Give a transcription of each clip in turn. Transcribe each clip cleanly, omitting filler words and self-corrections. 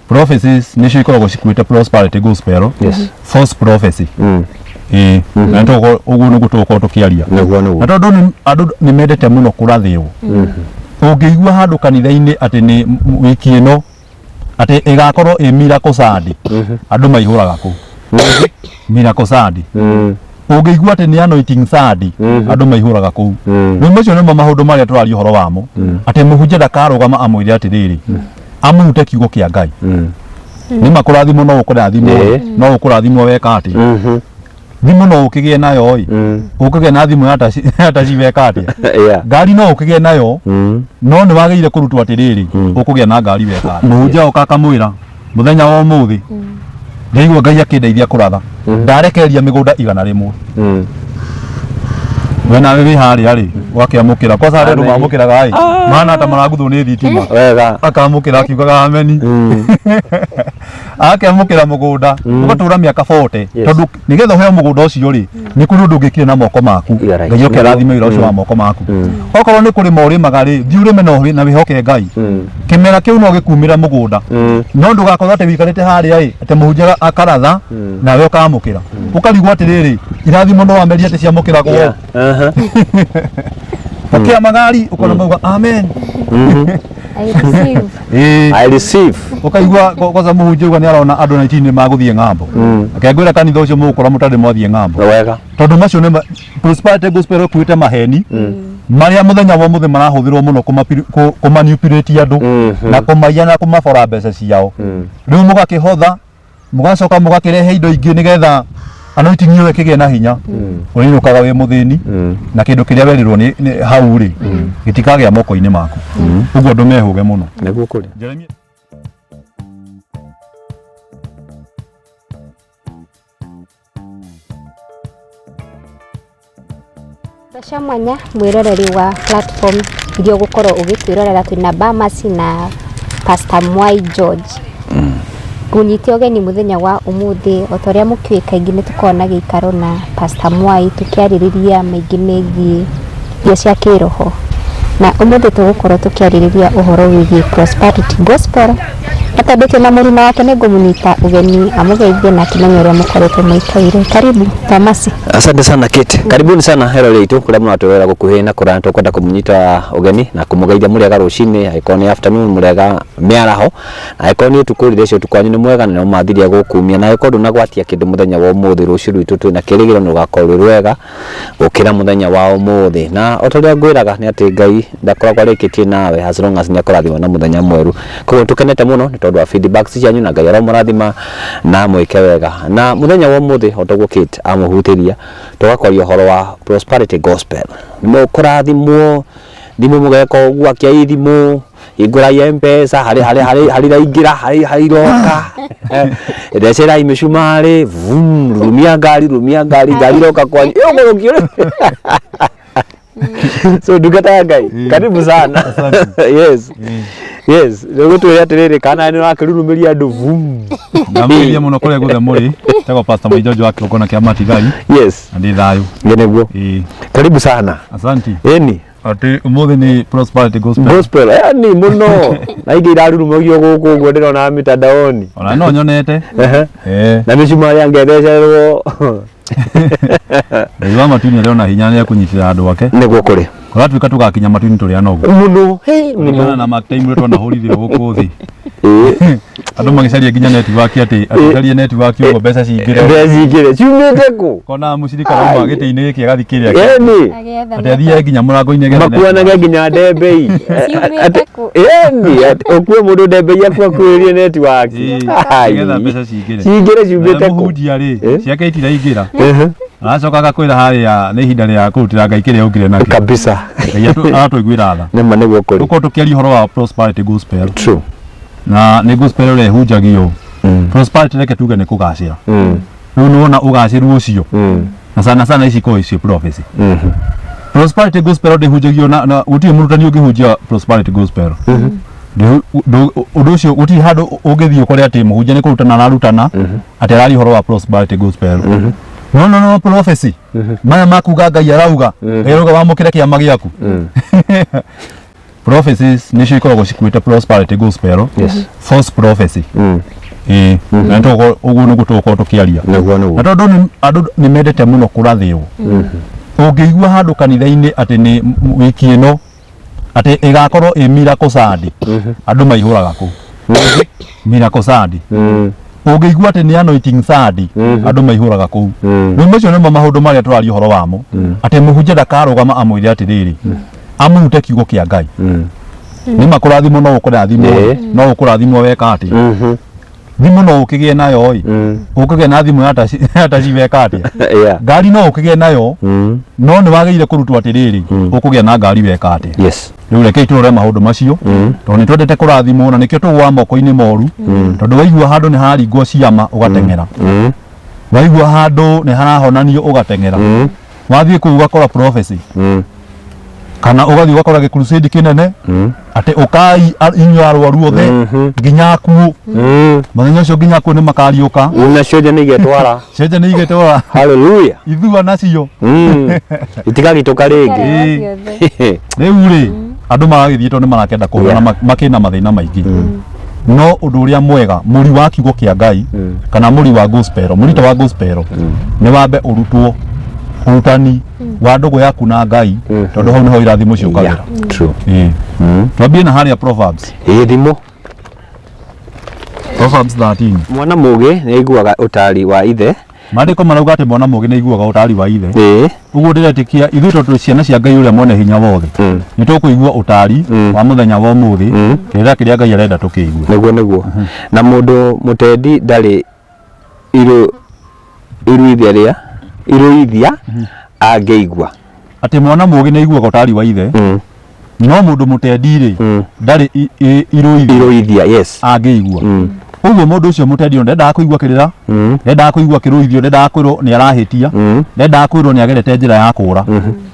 Prophecies nĩcio ikoragwo cikuĩte prosperity gospel. Yes. False prophecy. Ĩĩ, na ũguo nĩguo tũgũkorwo tũkĩaria. Nĩguo nĩguo. Na tondũ andũ nĩ mendete mũno kũrathĩrwo, ũngĩigua handũ kanitha-inĩ atĩ nĩ wiki ĩno atĩ ĩgakorwo ĩ miracle Sunday, andũ maihũraga kũu miracle Sunday. Ũngĩigua atĩ nĩ anointing Sunday, andũ maihũraga kũu. Rĩu macio nĩmo maũndũ marĩa tũraria ũhoro wamo, atĩ mũhunjia ndakarũgama amwĩre atĩrĩrĩ, amũrute kiugo kĩa Ngai. Nĩ ma kũrathimwo no ũkũrathimwo, no ũkũrathimwo weka atĩ thimũ no ũkĩgĩe nayo ĩ, ũkĩgĩe na thimũ ya taci weka atĩa? Ngari no ũkĩgĩe nayo, no nĩ wagĩrĩire kũrutwo atĩrĩrĩ, ũkũgĩa na ngari weka atĩa? Mũhunjia oka akamwĩra mũthenya wa ũmũthĩ ndaigua Ngai akĩndeithia kũratha, ndarekereria mĩgũnda 100. We nawe wĩ harĩa rĩ, ũgakĩamũkĩra kwaca harĩa andũ Amen. mamũkĩraga ĩ mahana ta maraguthwo nĩ thitima. Wega. Akamũkĩra akiugaga ameni. Akĩamũkĩra mũgũnda ũgatũra mĩaka 40. Yes. Tondũ nĩgetha ũheo mũgũnda ũcio rĩ, nĩ kũrĩ ũndũ ũngĩkire na moko maku. You are right. Ngai oke arathime wĩra ũcio wa moko maku. Okorwo nĩ kũrĩma ũrĩmaga rĩ, thiĩ ũrĩme na wĩhoke Ngai. Kĩmera kĩu no gĩkumĩra mũgũnda, no ndũgakorwo atĩ wĩikarĩte harĩa ĩ atĩ mũhunjia akaratha nawe ũkamũkĩra, ũkarigwo atĩrĩrĩ, irathimo no wameria atĩ ciamũkĩragwo. Yeah. Aha. Ũkĩa magari ũkona mauga amen. I receive. Ĩĩ. I receive. Ũkaigua kwanza mũhunjia uga nĩ arona andũ 19 nĩ magũthiĩ ng'ambo. Akengwĩra kanitha ũcio mũgũkora mũtarĩ mwathiĩ ng'ambo. Wega. Tondũ macio nĩ prosperity gospel ĩkuĩte maheni marĩa mũthenya wa ũmũthĩ marahũthĩrwo mũno kũmanipulate andũ na kũmaiya na kũmabora mbeca ciao. Rĩu mũgakĩhotha, mũgacoka mũgakĩrehe indo ingĩ nĩgetha anointing ĩyo ĩkĩgĩe na hinya. Ũrĩinũkaga wĩ mũthĩni na kĩndũ kĩrĩa werirwo nĩ hau rĩ gĩtikagĩa moko-inĩ maku. Ũguo andũ mehũge mũno. Nĩguo kũrĩ. Jeremia Mbeca mwanya mwĩroreri wa platform iria ũgũkorwo ũgĩtwĩrorera, twĩna Bamasi na Pastor Mwai George. Ngũnyite ũgeni mũthenya wa ũmũthĩ, o ta ũrĩa mũkĩũĩ kaingĩ nĩ tũkoragwo na gĩikaro na Pastor Mwai tũkĩarĩrĩria maingĩ megiĩ irio cia kĩroho, na ũmũthĩ tũgũkorwo tũkĩarĩrĩria ũhoro wĩgiĩ prosperity gospel, na tondũ twĩna mũruna wake nĩ ngũmũnyita ũgeni amũgeithie na akĩmenye ũrĩa mũkoretwo mũikaire. Karibu Thamasi. Asante sana Kate. Karibuni sana herore itũ kũrĩa mũratwĩrorera gũkuhĩ na kũraya, tũkwenda kũmũnyita ũgeni na kũmũgeithia mũrĩega rũcinĩ, angĩkorwo nĩ afternoon mũrĩega mĩaraho, na angĩkorwo nĩ ũtukũ rĩrĩa ũcio ũtukũ wanyu nĩ mwega na nĩ mũmathirie gũkumia, na angĩkorwo ndũnagwatia kĩndũ mũthenya wa ũmũthĩ, rũciũ rwitũ twĩna kĩrĩgĩrĩro nĩ rũgakorwo rwĩ rwega gũkĩra mũthenya wa ũmũthĩ. Na o ta ũrĩa ngwĩraga nĩ atĩ Ngai ndakoragwo arĩkĩtie nawe as long as nĩ akũrathima na mũthenya mwerũ. Koguo tũkenete mũno nĩ tondũ wa feedbacks cianyu, na Ngai aromũrathima na amwĩke wega. Na mũthenya wa ũmũthĩ o ta ũguo Kate amũhutĩria, tũgakwaria ũhoro wa prosperity gospel. Nĩ mũkũrathimwo, thimũ mũgeka ũguo, akiai thimũ, hingũrai M-Pesa, harĩ harĩ harĩ harĩ iraingĩra, harĩ harĩ iroka, thecerai mĩcumarĩ, vum, rumia ngari, rumia ngari, ngari iroka kwanyu. Ĩyo ũguo so ndungata ya Ngai, karibu sana. Asante. Yes, nĩgũtwĩre atĩrĩrĩ, kana nĩ ũrakĩrurumĩria andũ vum. Ndamũgeithia mũno kũrĩa guothe mũrĩ. Tagwo Pastor Mwai George wa kĩgongona kĩa Matigari na ndĩ thayũ. Nĩ nĩguo. Ĩĩ. Karibu sana. Asante. Ĩni. Atĩ ũmũthĩ nĩ prosperity gospel. Gospel yani mũno, na ingĩ irarurumagio gũkũ ũguo ndĩrona mitandaoni. Ona no nyonete. Ehe. Eh. Na mĩcumarĩ angethecerwo. Ngai wa matu-inĩ arĩ ona hinya nĩ ekũnyitĩrĩra andũ ake. Nĩguo kũrĩ. Kũratuĩka tũgakinya matu-inĩ tũrĩ anogu. Mũno. Hey, Kũringana mũno. na mark time ũrĩa twanahũrithio gũkũ thĩ. Ĩĩ. Andũ magĩcaria nginya network atĩ atĩ network ũguo mbeca cingĩre. Mbeca cingĩre. Ciumĩte kũ? Kona mũcirika auma gĩtĩ-inĩ gĩkĩ agathiĩ kĩrĩa kĩngĩ. Ĩni. Agĩetha Atĩ athiĩ nginya mũrango-inĩ agethe Makuanaga nginya ndembei. Ciumĩte kũ? Ĩni, ũkue mũndũ ndembei aku akuĩrie network. Ĩĩ, Ai. nĩgetha mbeca cingĩre. Cingĩre ciumĩte Na kũ? mũhunjia rĩ, Eh? ciake itiraingĩra. Ehe. Aracoka agakwĩra harĩa nĩ ihinda rĩa kũrutĩra Ngai kĩrĩa ũkire nakĩo. Kabisa. Ngai aratũiguĩra tha. Nĩma nĩguo kũrĩ. Tũkorwo tũkĩaria ũhoro wa prosperity gospel. True. Na nĩ gospel ĩrĩa ĩhunjagio. Prosperity reke tuge nĩ kũgacĩra. Rĩu nĩ wona ũgacĩru ũcio. Na sana sana ici ikoragwo icio prophecy. Prosperity gospel ndĩhunjagio na gũtirĩ mũrutani ũngĩhunjia prosperity gospel. Ũndũ ũcio gũtirĩ handũ ũngĩthiĩ ũkore atĩ mũhunjia nĩ kũrutana ararutana atĩ araria ũhoro wa prosperity gospel. No no no prophecy. Maya makuga Ngai arauga. Ngai arauga wamũkĩre kĩama gĩaku. Prophecies nĩcio ikoragwo cikuĩte prosperity gospel. Yes. False prophecy. Ĩĩ, na ũguo nĩguo tũgũkorwo tũkĩaria. Nĩguo nĩguo. Na tondũ andũ nĩ mendete mũno kũrathĩrwo, ũngĩigua handũ kanitha-inĩ atĩ nĩ wiki ĩno atĩ ĩgakorwo ĩ miracle Sunday, andũ maihũraga kũu miracle Sunday. Ũngĩigua atĩ nĩ anointing Sunday, andũ maihũraga kũu. Rĩu macio nĩmo maũndũ marĩa tũraria ũhoro wamo, atĩ mũhunjia ndakarũgama amwĩre atĩrĩrĩ, amũrute kiugo kĩa Ngai. Nĩ ma kũrathimwo no ũkũrathimwo. No ũkũrathimwo weka atĩa? Thimũ no ũkĩgĩe nayo ĩ, ũkĩgĩe na thimũ ya taci, ya taci weka atĩa? Ngari no ũkĩgĩe nayo, no nĩ wagĩrĩire kũrutwo atĩrĩrĩ, ũkũgĩa na ngari weka atĩa? Rĩu rekei tũrore maũndũ macio, tondũ nĩ twendete kũrathimwo na nĩkĩo tũgũaga moko-inĩ moru, tondũ waigua handũ nĩ haringwo ciama ũgateng'era, waigua handũ nĩ harahonanio ũgateng'era, wathiĩ kũu ũgakora prophecy, kana ũgathiĩ ũgakora gĩkrusade kĩnene atĩ ũkai inyuĩ arwaru othe nginya akuũ, mũthenya ũcio nginya akuũ nĩ makariũka. Na cionje nĩ igetwara. Cionje nĩ igetwara. Hallelujah. Ithua nacio. Itigagitũka rĩngĩ. Rĩu rĩ, andũ magagĩthiĩ tondũ nĩ marakenda kũhona, makĩna mathĩna maingĩ. No ũndũ ũrĩa mwega, mũri wa kiugo kĩa Ngai kana mũri wa gospel, mũrita wa gospel, nĩ wambe ũrutwo ũrutani wa ndũgũ yaku na Ngai, tondũ hau nĩho irathimo ciũkagĩra. Yeah, true. Ĩĩ. Twambie na harĩa Proverbs. Ĩĩ, thimo. Proverbs 13. Mwana mũgĩ nĩ aiguaga ũtaari wa ithe. Maandĩko marauga atĩ mwana mũgĩ nĩ aiguaga ũtaari wa ithe. Ũguo ndĩretĩkia ithuĩ tondũ twĩ ciana cia Ngai ũrĩa mwene hinya wothe, nĩ tũkũigua ũtaari wa mũthenya wa ũmũthĩ, kĩrĩra kĩrĩa Ngai arenda tũkĩigue. Nĩguo nĩguo. Na mũndũ mũtendi ndarĩ iruithia rĩa iruithia angĩigua. Atĩ mwana mũgĩ nĩ aiguaga ũtaari wa ithe, no mũndũ mũtendi rĩ, ndarĩ irũithia Irũithia, yes. angĩigua. Ũguo mũndũ ũcio mũtendi ona ndendaga kũigua kĩrĩra, ndendaga kũigua kĩrũithio, ndendaga kwĩrwo nĩ arahĩtia, ndendaga kwĩrwo nĩ agerete njĩra ya kũra.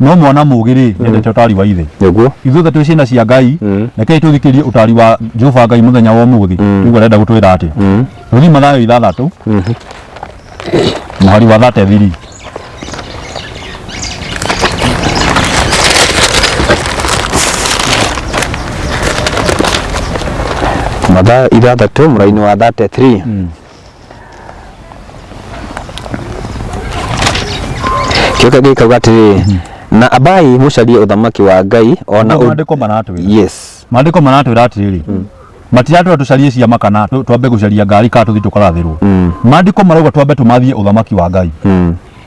No mwana mũgĩ rĩ, endete ũtaari wa ithe. Nĩguo. Ithuothe twĩ ciana cia Ngai, rekei tũthikĩrie ũtaari wa Jehova Ngai mũthenya wa ũmũthĩ, tũigue arenda gũtwĩra atĩa. Tũthiĩ Mathayo 6 mũhari wa 33. Mathayo 6 mũraini wa 33. Kĩoka gĩkauga atĩrĩrĩ, na ambai mũcarie ũthamaki wa Ngai ona Nĩguo maandĩko maratwĩra. Yes. Maandĩko maratwĩra atĩrĩrĩ, matiratwĩra tũcarie ciama kana twambe gũcaria ngari kana tũthiĩ tũkarathĩrwo. Maandĩko marauga twambe tũmathie ũthamaki wa Ngai.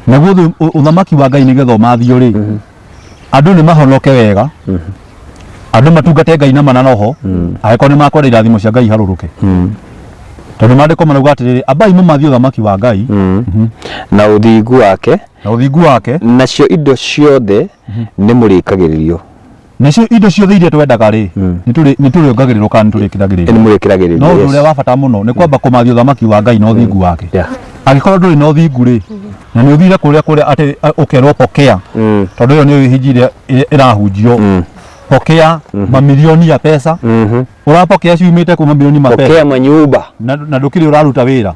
Naguo ũthamaki wa Ngai nĩgetha ũmathio rĩ, andũ nĩ mahonoke wega, andũ matungate Ngai na mana roho, angĩkorwo nĩ makwenda irathimo cia Ngai iharũrũke. Tondũ maandĩko marauga atĩrĩrĩ, ambai mũmathie ũthamaki wa Ngai na ũthingu wake, na ũthingu wake, nacio indo ciothe nĩ mũrĩkagĩrĩrio. Nacio indo ciothe iria twendaga rĩ, nĩ tũrĩongagĩrĩrwo kana nĩ tũrĩkĩragĩrĩrio? Nĩ mũrĩkĩragĩrĩrio. No ũndũ ũrĩa wa bata mũno nĩ kwamba kũmathia ũthamaki wa Ngai na ũthingu wake. Angĩkorwo ndũrĩ na ũthingu rĩ, na nĩ ũthire kũrĩa kũrĩa atĩ ũkerwo pokea, tondũ ĩyo nĩyo injiri ĩrĩa ĩrahunjio, pokea mamilioni ya pesa, ũrapokea ciumĩte kũ mamilioni ma pesa? Pokea manyumba. Na ndũkĩrĩ ũraruta wĩra.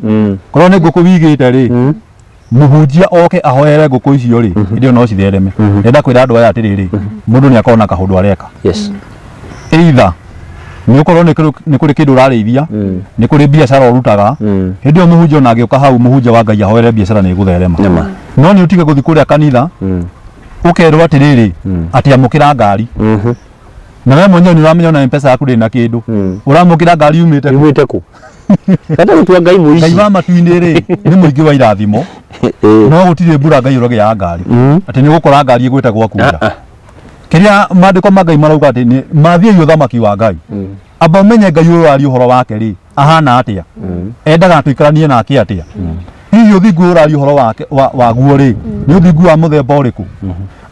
Korwo nĩ ngũkũ wigĩte rĩ, mũhunjia oke ahoere ngũkũ icio rĩ, hĩndĩ ĩyo no cithereme. Ndĩrenda kwĩra andũ aya atĩrĩrĩ, mũndũ nĩ akorwo na kaũndũ areka. Either nĩ ũkorwo nĩ kũrĩ kĩndũ ũrarĩithia, nĩ kũrĩ biacara ũrutaga, hĩndĩ ĩyo mũhunjia ona angĩũka hau, mũhunjia wa Ngai ahoere biacara nĩ ĩgũtherema. No nĩ ũtige gũthiĩ kũrĩa kanitha ũkerwo atĩrĩrĩ, atĩ amũkĩra ngari, na we mwenyewe nĩ ũramenya ona M-Pesa yaku ndĩrĩ na kĩndũ, ũramũkĩra ngari yumĩte kũ? Yumĩte kũ? Kata gũtua Ngai mũici. Ngai wa matu-inĩ rĩ, nĩ mũingĩ wa irathimo, no gũtirĩ mbura Ngai ũragĩa ngari atĩ nĩ ũgũkora ngari ĩgwĩte gwaku nja. Kĩrĩa maandĩko ma Ngai marauga atĩ nĩ mathiĩi ũthamaki wa Ngai, amba ũmenye Ngai ũyũ ũraria ũhoro wake rĩ, ahana atĩa, endaga tũikaranie nake atĩa, hihi ũthingu ũyũ ũraria ũhoro wake waguo rĩ, nĩ ũthingu wa mũthemba ũrĩkũ.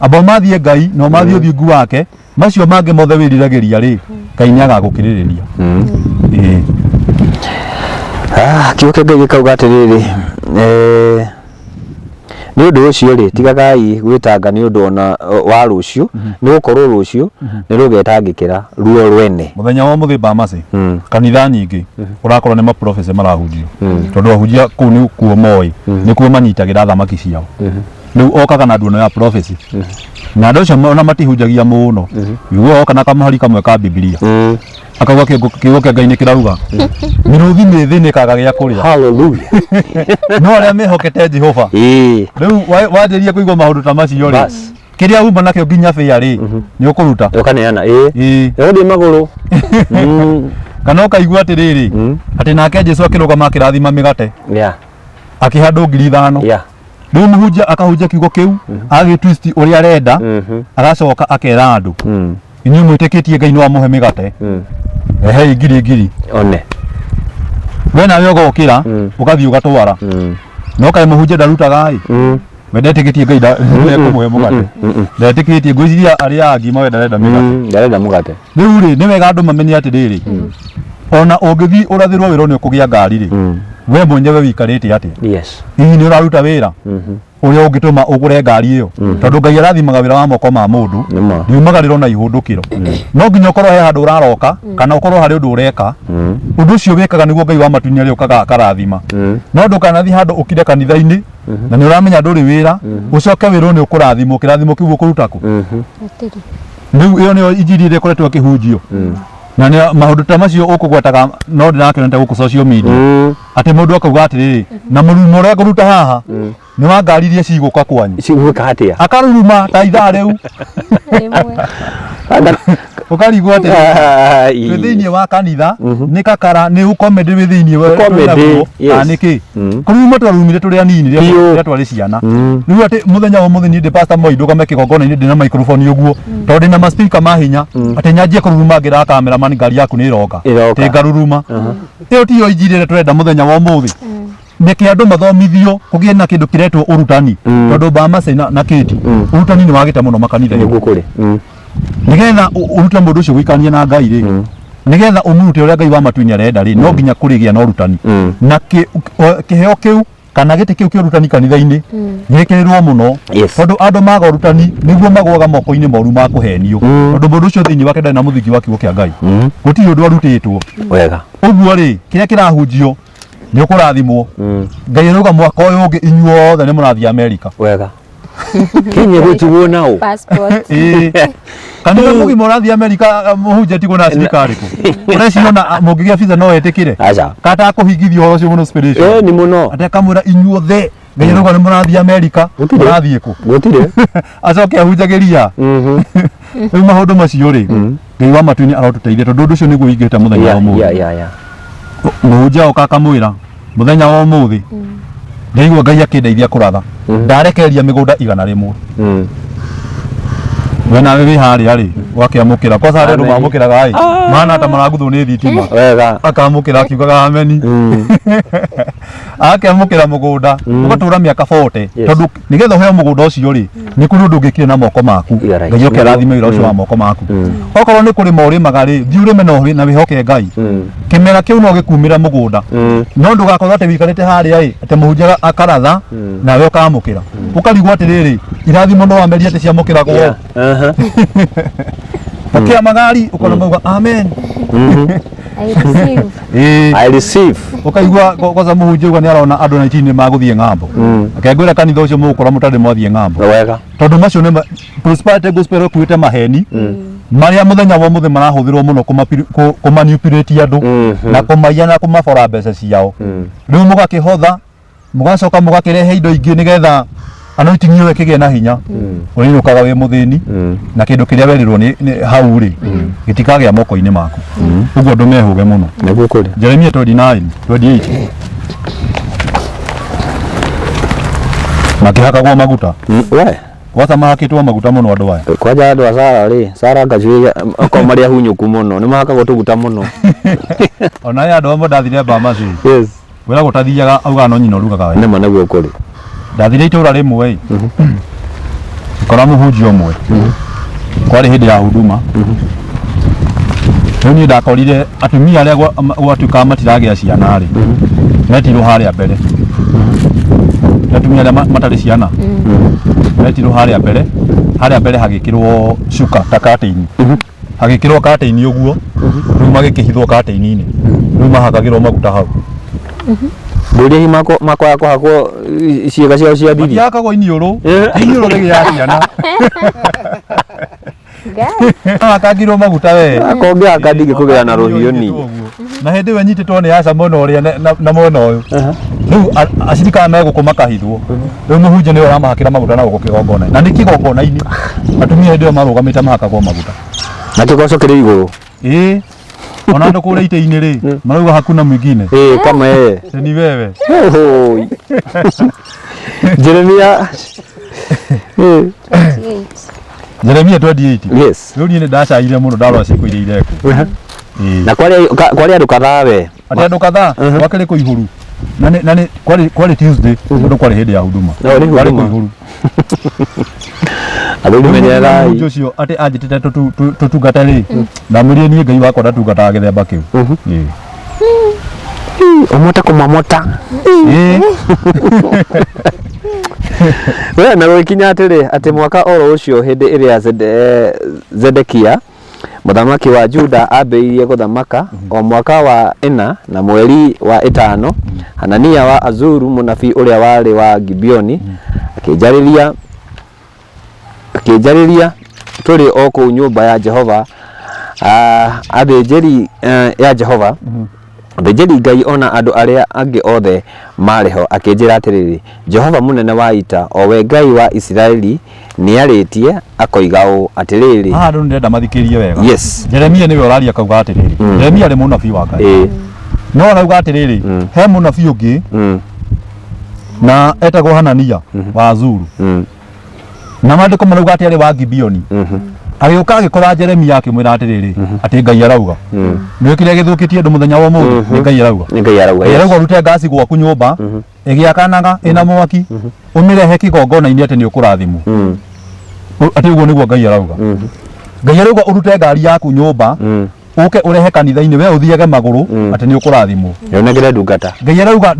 Amba ũmathiĩ Ngai na ũmathiĩ ũthingu wake, macio mangĩ mothe wĩriragĩria rĩ, Ngai nĩ agagũkĩrĩrĩria. Ĩĩ. Kiugo kĩa Ngai gĩkauga atĩrĩrĩ, nĩ ũndũ ũcio rĩ, tigagai gwĩtanga nĩ ũndũ ona wa rũciũ, nĩ gũkorwo rũciũ nĩ rũgetangĩkĩra ruo rwene. Mũthenya wa ũmũthĩ Bamasi, kanitha nyingĩ ũrakora nĩ maprofesa marahunjio, tondũ ahunjia kũu nĩ kuo moĩ, nĩ kuo manyitagĩra thamaki ciao. Rĩu okaga na nduono ya prophecy. Na andũ acio ona matihunjagia mũno, wiguaga oka na kamũhari kamwe ka Bibilia, akauga kiugo kĩa Ngai nĩ kĩrauga mĩrũthi mĩthĩ nĩ kaga gĩa kũrĩa. Hallelujah. No arĩa mehokete Jehova. Rĩu wanjĩrĩria kũigua maũndũ ta macio rĩ, Bas. kĩrĩa uma nakĩo nginya bĩa rĩ, nĩ ũkũruta. Ũkaneana, ĩĩ. Ũgũthiĩ magũrũ. Kana ũkaigua atĩrĩrĩ, atĩ nake Jesu akĩrũgama akĩrathima mĩgate, akĩhe andũ 5,000. Rĩu mũhunjia akahunjia kiugo kĩu, agagĩ twist ũrĩa arenda, agacoka akera andũ, inyuĩ mwĩtĩkĩtie Ngai no amũhe mĩgate, rehei ngiri ngiri. One. We nawe ũgokĩra, ũgathiĩ ũgatwara. No kaĩ mũhunjia ndarutaga ĩ? We ndetĩkĩtie Ngai ndekũmũhe mũgate. Ndetĩkĩtie, ngwĩciria arĩa angĩ mawe ndarenda mĩgate. Ndarenda mũgate. Rĩu rĩ, nĩ wega andũ mamenye atĩrĩrĩ, ona ũngĩthiĩ ũrathĩrwo wĩra nĩ ũkũgĩa ngari rĩ, we mwenyewe wĩikarĩte atĩa? Hihi nĩ ũraruta wĩra ũrĩa ũngĩtũma ũgũre ngari ĩyo? Tondũ Ngai arathimaga wĩra wa moko ma mũndũ, riumagarĩro na ihũndũkĩro. No nginya ũkorwo he handũ ũraroka, kana ũkorwo harĩ ũndũ ũreka. Ũndũ ũcio wĩkaga nĩguo Ngai wa matu-inĩ arĩũkaga akarathima. No ndũkanathiĩ handũ ũkire kanitha-inĩ na nĩ ũramenya ndũrĩ wĩra, ũcoke wĩrwo nĩ ũkũrathimwo. Kĩrathimo kĩu ũkũruta kũ? Rĩu ĩyo nĩyo injiri ĩrĩa ĩkoretwo ĩkĩhunjio. Na nĩ maũndũ ta macio ũkũgwetaga, no ndĩrakĩona ta gũkũ social media, atĩ mũndũ akauga atĩrĩrĩ, na mũrurumo ũrĩa ngũruta haha nĩ wa ngari iria cigũka kwanyu. Cigũka atĩa? Akaruruma ta ithaa rĩu. Ũkarigwo atĩrĩrĩ, twĩ thĩinĩ wa kanitha nĩ kakara nĩ ũkomedy wĩ thĩinĩ wa Comedy, twĩnaguo, yes. kana nĩ kĩ? Kũruruma twarurumire tũrĩ anini rĩrĩa Biũ. rĩrĩa twarĩ ciana. Rĩu atĩ mũthenya wa ũmũthĩ niĩ ndĩ Pastor Moi ndũgame kĩgongona-inĩ ndĩ na microphone ũguo, tondũ ndĩ na ma speaker ma hinya, atĩ nyanjie kũruruma ngĩraga cameraman ngari yaku nĩ ĩroka. Ĩroka. Atĩ ngaruruma. Ĩyo tiyo injiri ĩrĩa tũrenda mũthenya wa ũmũthĩ. Nĩkĩ andũ mathomithio kũgĩe na kĩndũ kĩretwo ũrutani, tondũ Bamase na Kĩti, ũrutani nĩ wagĩte mũno makanitha-inĩ. Nĩguo kũrĩ. Nĩgetha ũrute mũndũ ũcio gũikarania na Ngai rĩ, nĩgetha ũmũrute ũrĩa Ngai wa matu-inĩ arenda rĩ, no nginya kũrĩgĩa na ũrutani. Na kĩheo kĩu kana gĩtĩ kĩu kĩa ũrutani kanitha-inĩ gĩkĩrĩrwo mũno. Tondũ andũ maga ũrutani nĩguo magũaga moko-inĩ moru ma kũhenio. Tondũ mũndũ ũcio thĩinĩ wake ndarĩ na mũthingi wa kiugo kĩa Ngai. Gũtirĩ ũndũ arutĩtwo. Ũguo rĩ, kĩrĩa kĩrahunjio nĩ ũkũrathimwo. Ngai arauga mwaka ũyũ ũngĩ inyuothe nĩ mũrathiĩ Amerika. Wega. Kinya gũtigwo nao. Passport. Ĩĩ. Kanitha mũgima ũrathiĩ Amerika, mũhunjia tigwo na acirika arĩkũ? Ũreciria ona mũngĩgĩa visa no etĩkĩre? Aca. Kata kũhingithia ũhoro ũcio mũno spiritual. Ĩĩ nĩ mũno. Atĩ akamwĩra inyuothe Ngai arauga nĩ mũrathiĩ Amerika, Gũtirĩ. mũrathiĩ kũ? Gũtirĩ. Acoke ahunjagĩria. Rĩu maũndũ macio rĩ, Ngai wa matu-inĩ arotũteithia tondũ ũndũ ũcio nĩguo ũingĩhĩte mũthenya wa ũmũthĩ. Mũhunjia oka akamwĩra mũthenya wa ũmũthĩ ndaigua Ngai akĩndeithia kũratha, ndarekereria mĩgũnda 100. We nawe wĩ harĩa rĩ, ũgakĩamũkĩra kwanza harĩa andũ Amen. mamũkĩraga ĩ mahana ta maraguthwo nĩ thitima. Akamũkĩra akiugaga ameni. Akĩamũkĩra mũgũnda ũgatũra mĩaka 40. Tondũ nĩgetha ũheo mũgũnda ũcio rĩ, nĩ kũrĩ ũndũ ũngĩkire na moko maku. You are right. Ngai oke arathime wĩra ũcio wa moko maku. Okorwo nĩ kũrĩma ũrĩmaga rĩ, thiĩ ũrĩme na wĩhoke Ngai. Kĩmera kĩu no gĩkumĩra mũgũnda. No ndũgakorwo atĩ wĩikarĩte harĩa ĩ, atĩ mũhunjia akaratha nawe ũkamũkĩra. Ũkarigwo atĩrĩrĩ, irathimo no amerie atĩ ciamũkĩragwo. Ũkĩa magari ũkona mauga amen. I receive. Ĩĩ. I receive. Ũkaigua kwanza mũhunjia uga nĩ arona andũ 19 nĩ magũthiĩ ng'ambo. Akengwĩra kanitha ũcio mũgũkora mũtarĩ mwathiĩ ng'ambo. Wega. Tondũ macio nĩ prosperity gospel ĩkuĩte maheni marĩa mũthenya wa ũmũthĩ marahũthĩrwo mũno kũmanipulate andũ na kũmaiya na kũmabora mbeca ciao. Rĩu mũgakĩhotha, mũgacoka mũgakĩrehe indo ingĩ nĩgetha anointing ĩyo ĩkĩgĩe na hinya. Ũrĩinũkaga wĩ mũthĩni na kĩndũ kĩrĩa werirwo nĩ hau rĩ, gĩtikagĩa moko-inĩ maku. Ũguo andũ mehũge mũno. Nĩguo kũrĩ. Jeremia 29, 28. Makĩhakagwo maguta. We. Kwanza mahakĩtwo maguta mũno andũ aya. Kwanja andũ a Sara rĩ, Sara ngacuĩria okorwo marĩ ahunyũku mũno, nĩ mahakagwo tũguta mũno. Ona aya andũ amwe ndathire Bamasi. Wĩra gũtathiaga augaga no nyina ũrugaga wega. Nĩma nĩguo kũrĩ. Ndathire itũra rĩmwe ĩ, ngĩkora mũhunjia ũmwe. Kwarĩ hĩndĩ ya huduma. Rĩu niĩ ndakorire atumia arĩa gwatuĩkaga matiragĩa ciana rĩ, metirwo harĩa mbere. Nĩ atumia arĩa matarĩ ciana metirwo harĩa mbere, harĩa mbere hagĩkĩrwo cuka ta curtain. Hagĩkĩrwo curtain ũguo, rĩu magĩkĩhithwo curtain-inĩ, rĩu mahakagĩrwo maguta hau. Mbũri hihi makoya kũhakwo ciĩga ciao cia thiri? Matihakagwo iniũrũ, iniũrũ nĩ gĩa ciana. Ngai. Akangirwo maguta we. Akongĩhaka ndingĩkũgĩra na rũhiũ ni. Na hĩndĩ ĩyo nyitĩtwo nĩ aca mwena ũrĩa na mwena ũyũ. Rĩu acirika megũkũ makahithwo. Rĩu mũhunjia nĩwe ũramahakĩra maguta na gũkũ kĩgongona. Na nĩ kĩgongona-inĩ. Atumia hĩndĩ ĩyo marũgamĩte mahakagwo maguta. Na kĩgoco kĩrĩ igũrũ. Ĩĩ. Ona andũ kũrĩa itĩ-inĩ rĩ, marauga hakuna mwingine. Ĩĩ kama yeye. Ni wewe. Hoi. Jeremia. Ĩĩ. 28. Jeremia 28. Yes. Rĩu niĩ nĩ ndacaire mũno ndarora ciĩko iria irekwo. Ĩĩ. Na kwarĩ andũ kadhaa we. Atĩ andũ kadhaa gwakĩrĩ kũihũru. Na nĩ kwarĩ Tuesday tondũ kwarĩ hĩndĩ ya huduma. No, nĩ Kwarĩ huduma. kũihũru. Athuri menyererai. Mũhunjia ũcio atĩ anjĩtĩte tũtungate rĩ, ndamwĩrire niĩ Ngai wakwa ndatungataga gĩthemba kĩu. Ĩĩ. Ũmote kũmamota. Ĩĩ. We na gũgĩkinya atĩrĩ atĩ mwaka oro ũcio hĩndĩ ĩrĩa Zedekia mũthamaki wa Juda ambĩrĩirie gũthamaka o mwaka wa ĩna na mweri wa ĩtano Hanania wa Azuru mũnabii ũrĩa warĩ wa Gibeoni akĩnjarĩria tũrĩ o kũu nyũmba ya Jehova athĩnjĩri ya Jehova athĩnjĩri Ngai ona andũ arĩa angĩ othe marĩ ho akĩnjĩra atĩrĩrĩ Jehova mũnene wa ita o we Ngai wa Isiraeli nĩarĩtie akoiga ũũ atĩrĩrĩ Haha andũ nĩndĩrenda mathikĩrie wega. Yes. Jeremia nĩwe ũraria akauga atĩrĩrĩ. Jeremia arĩ mũnabii wa Ngai. No arauga atĩrĩrĩ, he mũnabii ũngĩ na etagwo Hanania wa Azuru. Na maandĩko marauga atĩ arĩ wa Gibeoni. Agĩũka agĩkora Jeremia akĩmwĩra atĩrĩrĩ, atĩ Ngai arauga. Nĩũĩ kĩrĩa gĩthũkĩtie andũ mũthenya wa ũmũthĩ? Nĩ Ngai arauga. Nĩ Ngai arauga. Ngai arauga ũrute ngaci gwaku nyũmba ĩgĩakanaga ĩna mwaki ũmĩrehe kĩgongona-inĩ atĩ nĩ ũkũrathimwo. Atĩ ũguo nĩguo Ngai arauga. Ngai arauga ũrute ngari yaku nyũmba ũke ũrehe kanitha-inĩ we ũthiage magũrũ atĩ nĩ ũkũrathimwo. Yonagĩre ndungata. Ngai arauga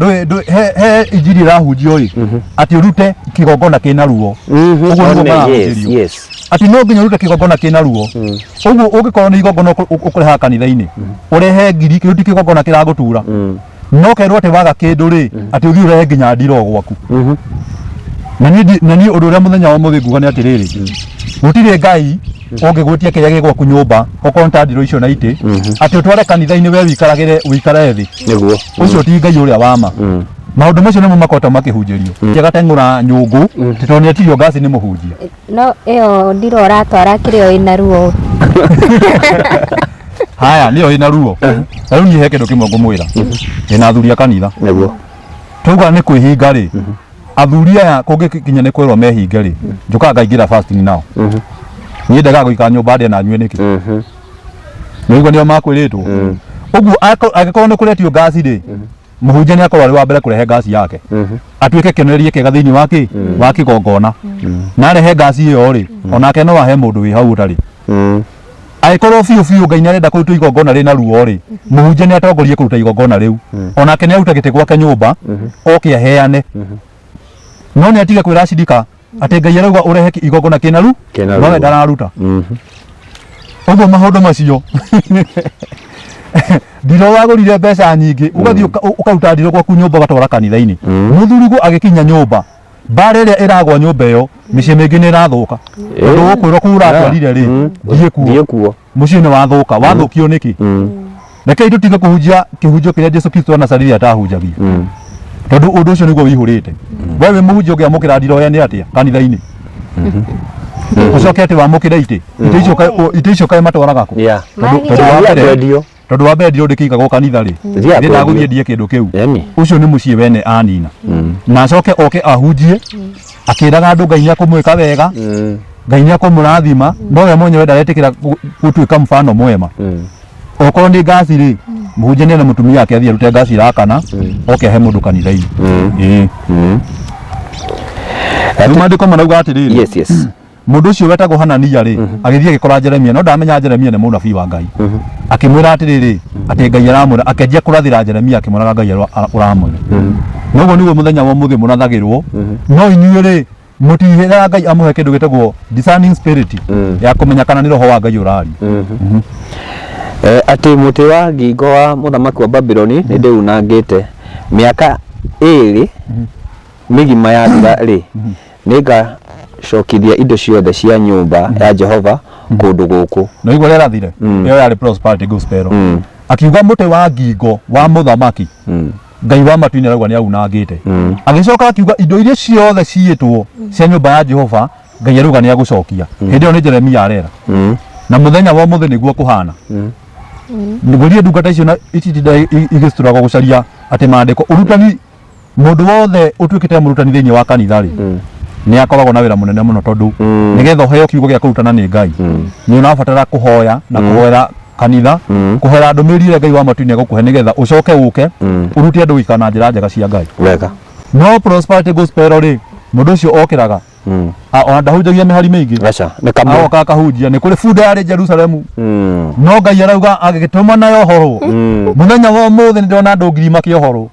he injiri ĩrahunjio ĩ atĩ ũrute kĩgongona kĩna ruo. Ũguo nĩguo marahunjĩrio. Atĩ no nginya ũrute kĩgongona kĩna ruo. Ũguo ũngĩkorwo nĩ igongona ũkũrehaga kanitha-inĩ ũrehe ngiri kĩu ti kĩgongona kĩragũtura. No kerwo atĩ waga kĩndũ rĩ atĩ ũthiĩ ũrehe nginya ndiro gwaku. Na niĩ ũndũ ũrĩa mũthenya wa ũmũthĩ nguga nĩ atĩrĩrĩ gũtirĩ Ngai ũngĩgwĩtia kĩrĩa gĩ gwaku nyũmba okorwo nĩ ta ndiro icio na itĩ atĩ ũtware kanitha-inĩ we wĩikaragĩre wĩikare thĩ. Nĩguo. Ũcio ti Ngai ũrĩa wa ma. Maũndũ macio nĩmo makoretwo makĩhunjĩrio. Agateng'ũra nyũngũ tondũ nĩetirio ngaci nĩ mũhunjia. No ĩyo ndiro ũratwara kĩrĩa ĩna ruo. Haya nĩyo ĩna ruo. Na rĩu niĩ he kĩndũ kĩmwe ngũmwĩra. Ndĩna athuri a kanitha. Nĩguo. Twauga nĩ kwĩhinga rĩ, athuri aya kũngĩkinya nĩ kwĩrwo mehinge rĩ, njũkaga ngaingĩra fasting nao. Niĩ ndegaga gũikara nyũmba ndĩe na nyue nĩkĩ? Nĩũigua nĩo makwĩrĩtwo. Ũguo angĩkorwo nĩ kũretio ngaci rĩ, mũhunjia nĩ akorwo arĩ wa mbere kũrehe ngaci yake. Atuĩke kĩonereria kĩega thĩinĩ wa kĩ? Wa kĩgongona. Na arehe ngaci ĩyo rĩ, onake no ahe mũndũ wĩ hau ũtarĩ. Angĩkorwo biũ biũ Ngai nĩarenda kũrutwo igongona rĩna ruo rĩ, mũhunjia nĩ atongorie kũruta igongona rĩu. Onake nĩ arute gĩtĩ gwake nyũmba, oke aheane. No nĩ atige kwĩra acirika atĩ Ngai arauga ũrehe igongona kĩna ru, Kĩna nowe ruo. ndararuta. Ũguo maũndũ macio ndiro wagũrire mbeca nyingĩ ũgathiĩ ũkaruta ndiro gwaku nyũmba ũgatwara kanitha-inĩ. Mũthuriguo agĩkinya nyũmba mbara ĩrĩa ĩragwa nyũmba ĩyo mĩciĩ mĩingĩ nĩ ĩrathũka. Tondũ ũkwĩrwo kũu ũratwarire rĩ thiĩ kuo. Thiĩ kuo. Mũciĩ nĩ wathũka. Wathũkio nĩkĩ? Rekei tũtige kũhunjia kĩhunjio kĩrĩa Jesu Kristo wa Nazareti atahunjagia. Tondũ ũndũ ũcio nĩguo wĩihũrĩte. We wĩ mũhunjia ũngĩamũkĩra ndiro ene atĩa kanitha-inĩ? Ũcoke atĩ wamũkĩre itĩ. Itĩ icio kaĩ matwaraga kũ? Tondũ wa mbere Kwendio. Tondũ wa mbere ndiro ndĩkĩigagwo kanitha rĩ. Thiaga Ndĩ ndagũthiĩ kwendio. ndie kĩndũ kĩu. Eni. Ũcio nĩ mũciĩ wene anina. Na acoke oke ahunjie akĩraga andũ Ngai nĩekũmwĩka wega, Ngai nĩekũmũrathima, no we mwenyewe ndaretĩkĩra gũtuĩka mfano mwema. Okorwo nĩ ngaci rĩ, mũhunjia nĩ ena mũtumia wake athiĩ arute ngaci irakana, oke ahe mũndũ kanitha-inĩ. Ĩĩ. Rĩu maandĩko marauga atĩrĩrĩ, Yes, yes. Mũndũ ũcio wetagwo Hanania rĩ, agĩthiĩ agĩkora Jeremia, no ndamenya Jeremia nĩ mũnabii wa Ngai. Akĩmwĩra atĩrĩrĩ, atĩ Ngai aramwĩra, akĩanjia kũrathĩra Jeremia akĩmwĩraga Ngai ũramwĩra. Noguo nĩguo mũthenya wa ũmũthĩ mũrathagĩrwo, no inyuĩ rĩ, mũtiheaga Ngai amũhe kĩndũ gĩtagwo discerning spirit ya kũmenya kana nĩ roho wa Ngai ũraria. Atĩ mũtĩ wa ngingo wa mũthamaki wa Babuloni nĩ ndĩunangĩte mĩaka ĩĩrĩ mĩgima yathira rĩ, Nĩngũcokithia indo ciothe cia nyũmba ya Jehova kũndũ gũkũ. Na igua rĩrathire ĩyo yarĩ prosperity gospel. Akiuga mũtĩ wa ngingo wa mũthamaki Ngai wa matu-inĩ arauga nĩ aunangĩte. Agĩcoka akiuga indo iria ciothe ciĩtwo cia nyũmba ya Jehova Ngai arauga nĩ agũcokia. Hĩndĩ ĩyo nĩ Jeremia arera. Na mũthenya wa ũmũthĩ nĩguo kũhana. Ngũrie ndungata icio na ititinda igĩcitũragwo gũcaria atĩ maandĩko. Ũrutani, mũndũ wothe ũtuĩkĩte mũrutani thĩinĩ wa kanitha rĩ, nĩ akoragwo na wĩra mũnene mũno, tondũ nĩgetha ũheo kiugo gĩa kũrutana nĩ Ngai, nĩ ũrabatara kũhoya na kũhoera kanitha, kũhoera ndũmĩrĩri ĩrĩa Ngai wa matu-inĩ egũkũhe, nĩgetha ũcoke ũke ũrute andũ gũikara na njĩra njega cia Ngai. No prosperity gospel rĩ, mũndũ ũcio okĩraga, ona ndahunjagia mĩhari mĩingĩ. Aca, nĩ kamwe. Agoka akahunjia nĩ kũrĩ bunda yarĩ Jerusalemu, no Ngai arauga agĩtũma nayo ũhoro. Mũthenya wa ũmũthĩ nĩ ndĩrona andũ ngiri makĩohorwo.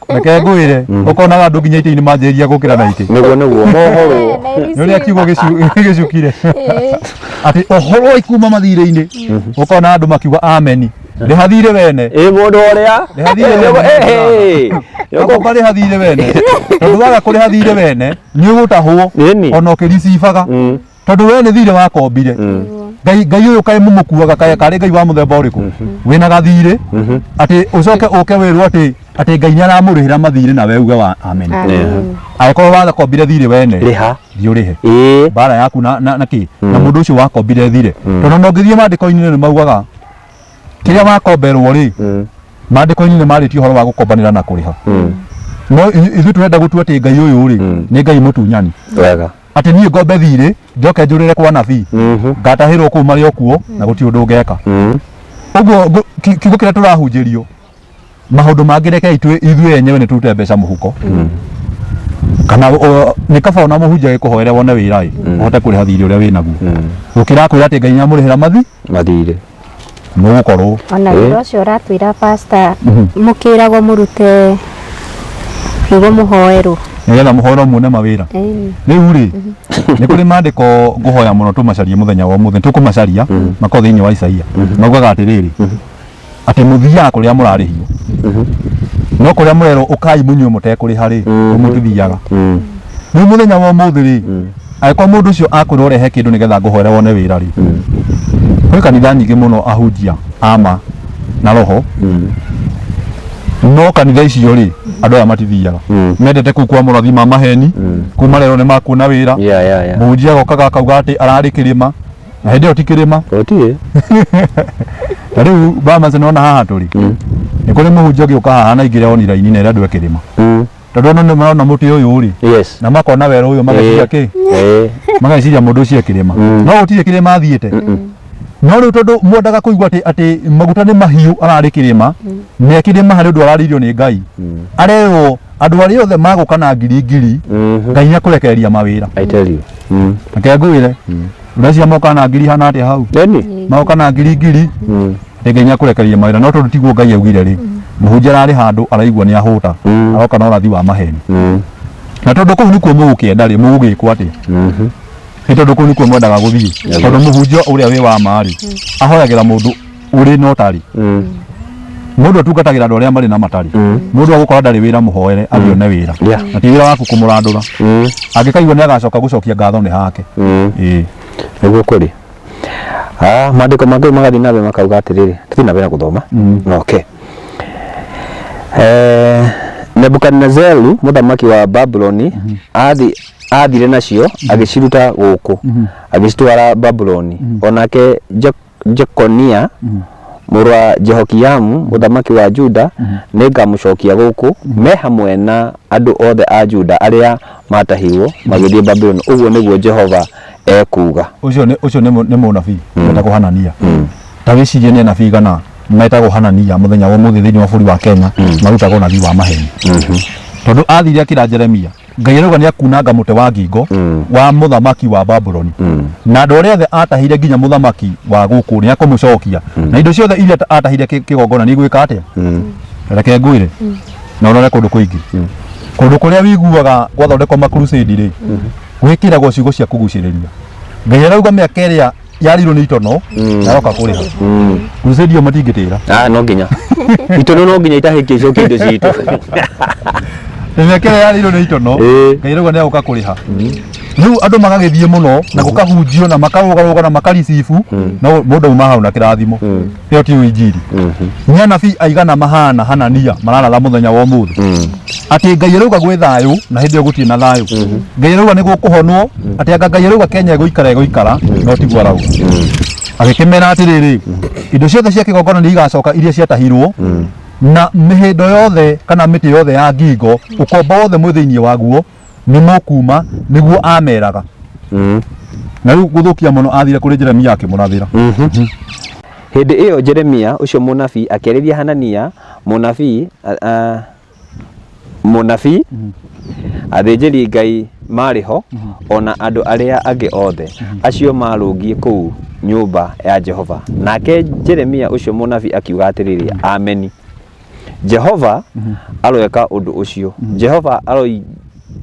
Reke ngwĩre, ũkonaga andũ nginya itĩ-inĩ manjĩrĩria gũkĩra na itĩ. Nĩguo nĩguo mohorwo. Nĩ ũrĩa kiugo gĩcukire atĩ ũhoro kuma mathirĩ-inĩ, ũkona andũ makiuga ameni, rĩha thirĩ wene. Ĩ mũndũ ũrĩa. Rĩha thirĩ wene. Akoka rĩha thirĩ wene, tondũ waga kũrĩha thirĩ wene nĩ ũgũtahwo. Ĩni. Ona ũkĩricibaga, tondũ we nĩ thirĩ wakombire. Ngai, Ngai ũyũ kaĩ mũmũkuaga kaĩ karĩ Ngai wa mũthemba ũrĩkũ wĩna gathirĩ, atĩ ũcoke ũke wĩrwo atĩ Ngai nĩ aramũrĩhĩra mathirĩ na we uge wa amen? Angĩkorwo wakombire thirĩ wene, Rĩha. Thiĩ ũrĩhe. Ĩĩ. Mbara yaku na kĩ na mũndũ ũcio wakombire thirĩ, tondũ no ngĩthiĩ maandĩko-inĩ nĩ maugaga kĩrĩa wakomberwo rĩ, maandĩko-inĩ nĩ marĩtie ũhoro wa gũkombanĩra na kũrĩha, no ithuĩ tũrenda gũtua atĩ Ngai ũyũ rĩ, nĩ Ngai mũtunyani. Atĩ niĩ ngombe thirĩ, njoke njũrĩre kwa nabii, ngatahĩrwo kũu marĩ o kuo na gũtirĩ ũndũ ngeka. Ũguo kiugo kĩrĩa tũrahunjĩrio, maũndũ mangĩ rekei ithuĩ enyewe nĩ tũrute mbeca mũhuko, kana nĩ kaba ona mũhunjia agĩkũhoere wone wĩra ĩ, ũhote kũrĩha thirĩ ũrĩa wĩnaguo, gũkĩra kwĩra atĩ Ngai nĩamũrĩhĩra mathi Mathirĩ. Mũgũkorwo Ona wĩra ũcio ũratwĩra, pastor, mũkĩragwo mũrute nĩguo mũhoerwo. Nĩgetha mũhoerwo muone mawĩra. Rĩu rĩ, nĩ kũrĩ maandĩko ngũhoya mũno tũmacarie mũthenya wa ũmũthĩ, tũkũmacaria makorwo thĩinĩ wa Isaia, maugaga atĩrĩrĩ, atĩ mũthiaga kũrĩa mũrarĩhio, no kũrĩa mũrerwo ũkai mũnyue mũtekũrĩha rĩ, kũu mũtithiaga. Rĩu mũthenya wa ũmũthĩ rĩ, angĩkorwo mũndũ ũcio akwĩra ũrehe kĩndũ nĩgetha ngũhoere wone wĩra rĩ, kwĩ kanitha nyingĩ mũno ahunjia ama na roho, no kanitha icio rĩ, andũ aya matithiaga. Mendete kũu kwa morathi ma maheni, kũu marerwo nĩ makuona wĩra. Mũhunjia agokaga akauga atĩ ararĩ kĩrĩma, na hĩndĩ ĩyo ti kĩrĩma. Gũtirĩ. Ta rĩu Bahamas nĩwona haha tũrĩ, nĩ kũrĩ mũhunjia ũngĩũka haha na aingĩre online na ere andũ e kĩrĩma, tondũ ono nĩ marona mũtĩ ũyũ rĩ, na makona werũ ũyũ, mageciria kĩ? Mageciria mũndũ ũcio e kĩrĩma, no gũtirĩ kĩrĩma athiĩte. No rĩu tondũ mwendaga kũigua atĩ maguta nĩ mahiũ, ararĩ kĩrĩma, na e kĩrĩma harĩ ũndũ ararĩirio nĩ Ngai, arerwo andũ arĩa othe magũka na ngiri ngiri, Ngai nĩ akũrekereria mawĩra. I tell you. Reke ngwĩre, ũreciria moka na ngiri hana atĩa hau? Ĩni. Magoka na ngiri ngiri, atĩ Ngai nĩ akũrekereria mawĩra, no tondũ tiguo Ngai augire rĩ, mũhunjia ararĩ handũ araigua nĩ ahũta, aroka na ũrathi wa maheni, na tondũ kũu nĩkuo mũgũkĩenda rĩ, mũgũgĩkwo atĩa? Nĩ tondũ kũu nĩkuo mwendaga gũthiĩ, tondũ mũhunjia ũrĩa wĩ wa ma rĩ, ahoyagĩra mũndũ ũrĩ na ũtarĩ. Mũndũ atungatagĩra andũ arĩa marĩ na matarĩ. Mũndũ agũkora ndarĩ wĩra, mũhoere athiĩ one wĩra, na ti wĩra waku kũmũrandũra. Angĩkaigua nĩ agacoka gũcokia ngatho nĩ hake. Ĩĩ. Nĩguo kũrĩ. Ah, maandĩko mangĩ magathiĩ na mbere makauga atĩrĩrĩ, tũthiĩ na mbere na gũthoma. Okay. Nebukadinezaru mũthamaki wa Babuloni athire nacio, agĩciruta gũkũ, agĩcitwara Babuloni. Onake Jekonia mũrũ wa Jehokiamu mũthamaki wa Juda nĩngamũcokia gũkũ, me hamwe na andũ othe a Juda arĩa maatahirwo magĩthiĩ Babuloni, ũguo nĩguo Jehova ekuuga. Ũcio nĩ mũnabii wetagwo Hanania. Ta wĩcirie nĩ anabii igana metagwo Hanania mũthenya wa ũmũthĩ thĩinĩ wa bũrũri wa Kenya marutaga ũnabii wa maheni, tondũ athire akĩra Jeremia Ngai arauga nĩ akunanga mũtĩ wa ngingo wa mũthamaki wa Babuloni, na andũ arĩa othe atahire nginya mũthamaki wa gũkũ nĩ akũmũcokia, na indo ciothe iria atahire kĩgongona nĩ igwĩka atĩa? Reke ngwĩre, na ũrore kũndũ kũingĩ, kũndũ kũrĩa wiguaga gwathondekwo makrusade rĩ, gwĩkĩragwo ciugo cia kũgucĩrĩria. Ngai arauga mĩaka ĩrĩa yarĩirwo nĩ itono aroka kũrĩha. Crusade ĩyo matingĩtĩra. Ah, no nginya itono, no nginya itahĩkie icokie indo citũ. Mĩaka ĩrĩa yarĩirwo nĩ itono, Ĩĩ. Ngai arauga nĩ agũka kũrĩha. Rĩu andũ magagĩthiĩ mũno na gũkahunjio na makarũgarũga na makaricibu, no mũndũ auma hau na kĩrathimo. Ĩyo ti injiri. Nĩ anabii aigana mahana Hanania mararatha mũthenya wa ũmũthĩ atĩ Ngai arauga gwĩ thayũ na hĩndĩ ĩyo gũtirĩ na thayũ. Ngai arauga nĩ gũkũhonwo, atĩ anga Ngai arauga Kenya ĩgũikara ĩgũikara, no tiguo arauga. Agĩkĩmera atĩrĩrĩ, indo ciothe cia kĩgongona nĩ igacoka iria ciatahirwo, na mĩhĩndo yothe kana mĩtĩ yothe ya ngingo, ũkombo wothe mwĩ thĩinĩ waguo nĩ mũkuma, nĩguo ameraga. Na rĩu gũthũkia mũno athire kũrĩ Jeremia akĩmũrathĩra. Hĩndĩ ĩyo Jeremia ũcio mũnabii akĩarĩria Hanania mũnabii, mũnabii, athĩnjĩri Ngai maarĩ ho, o na andũ arĩa angĩ othe, acio maarũngiĩ kũu nyũmba ya Jehova. Nake Jeremia ũcio mũnabii akiuga atĩrĩrĩ, Ameni! Jehova aroeka ũndũ ũcio! Jehova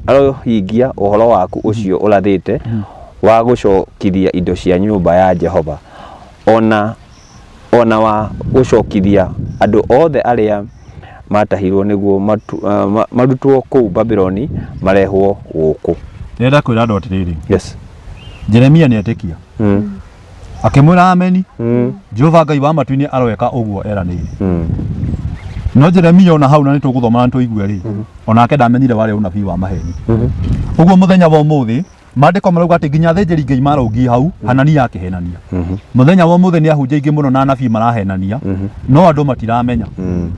arohingia ũhoro waku ũcio ũrathĩte wa gũcokithia indo cia nyũmba ya Jehova, o na o na wa gũcokithia andũ othe arĩa maatahirũo nĩguo marutwo kũu Babuloni marehwo gũkũ. Ndĩrenda kwĩra andũ atĩrĩrĩ, Yes. Jeremia nĩ etĩkia. Akĩmwĩra ameni. Jehova Ngai wa matu-inĩ aroeka ũguo eranĩire. No Jeremia ona hau na nĩ tũgũthoma na tũigue rĩ, onake ndamenyire warĩ ũnabii wa maheni. Ũguo mũthenya wa ũmũthĩ Maandĩko marauga atĩ nginya athĩnjĩri Ngai marũngiĩ hau, Hanania akĩhenania. Mũthenya wa ũmũthĩ nĩ ahunjia aingĩ mũno na anabii marahenania, no andũ matiramenya.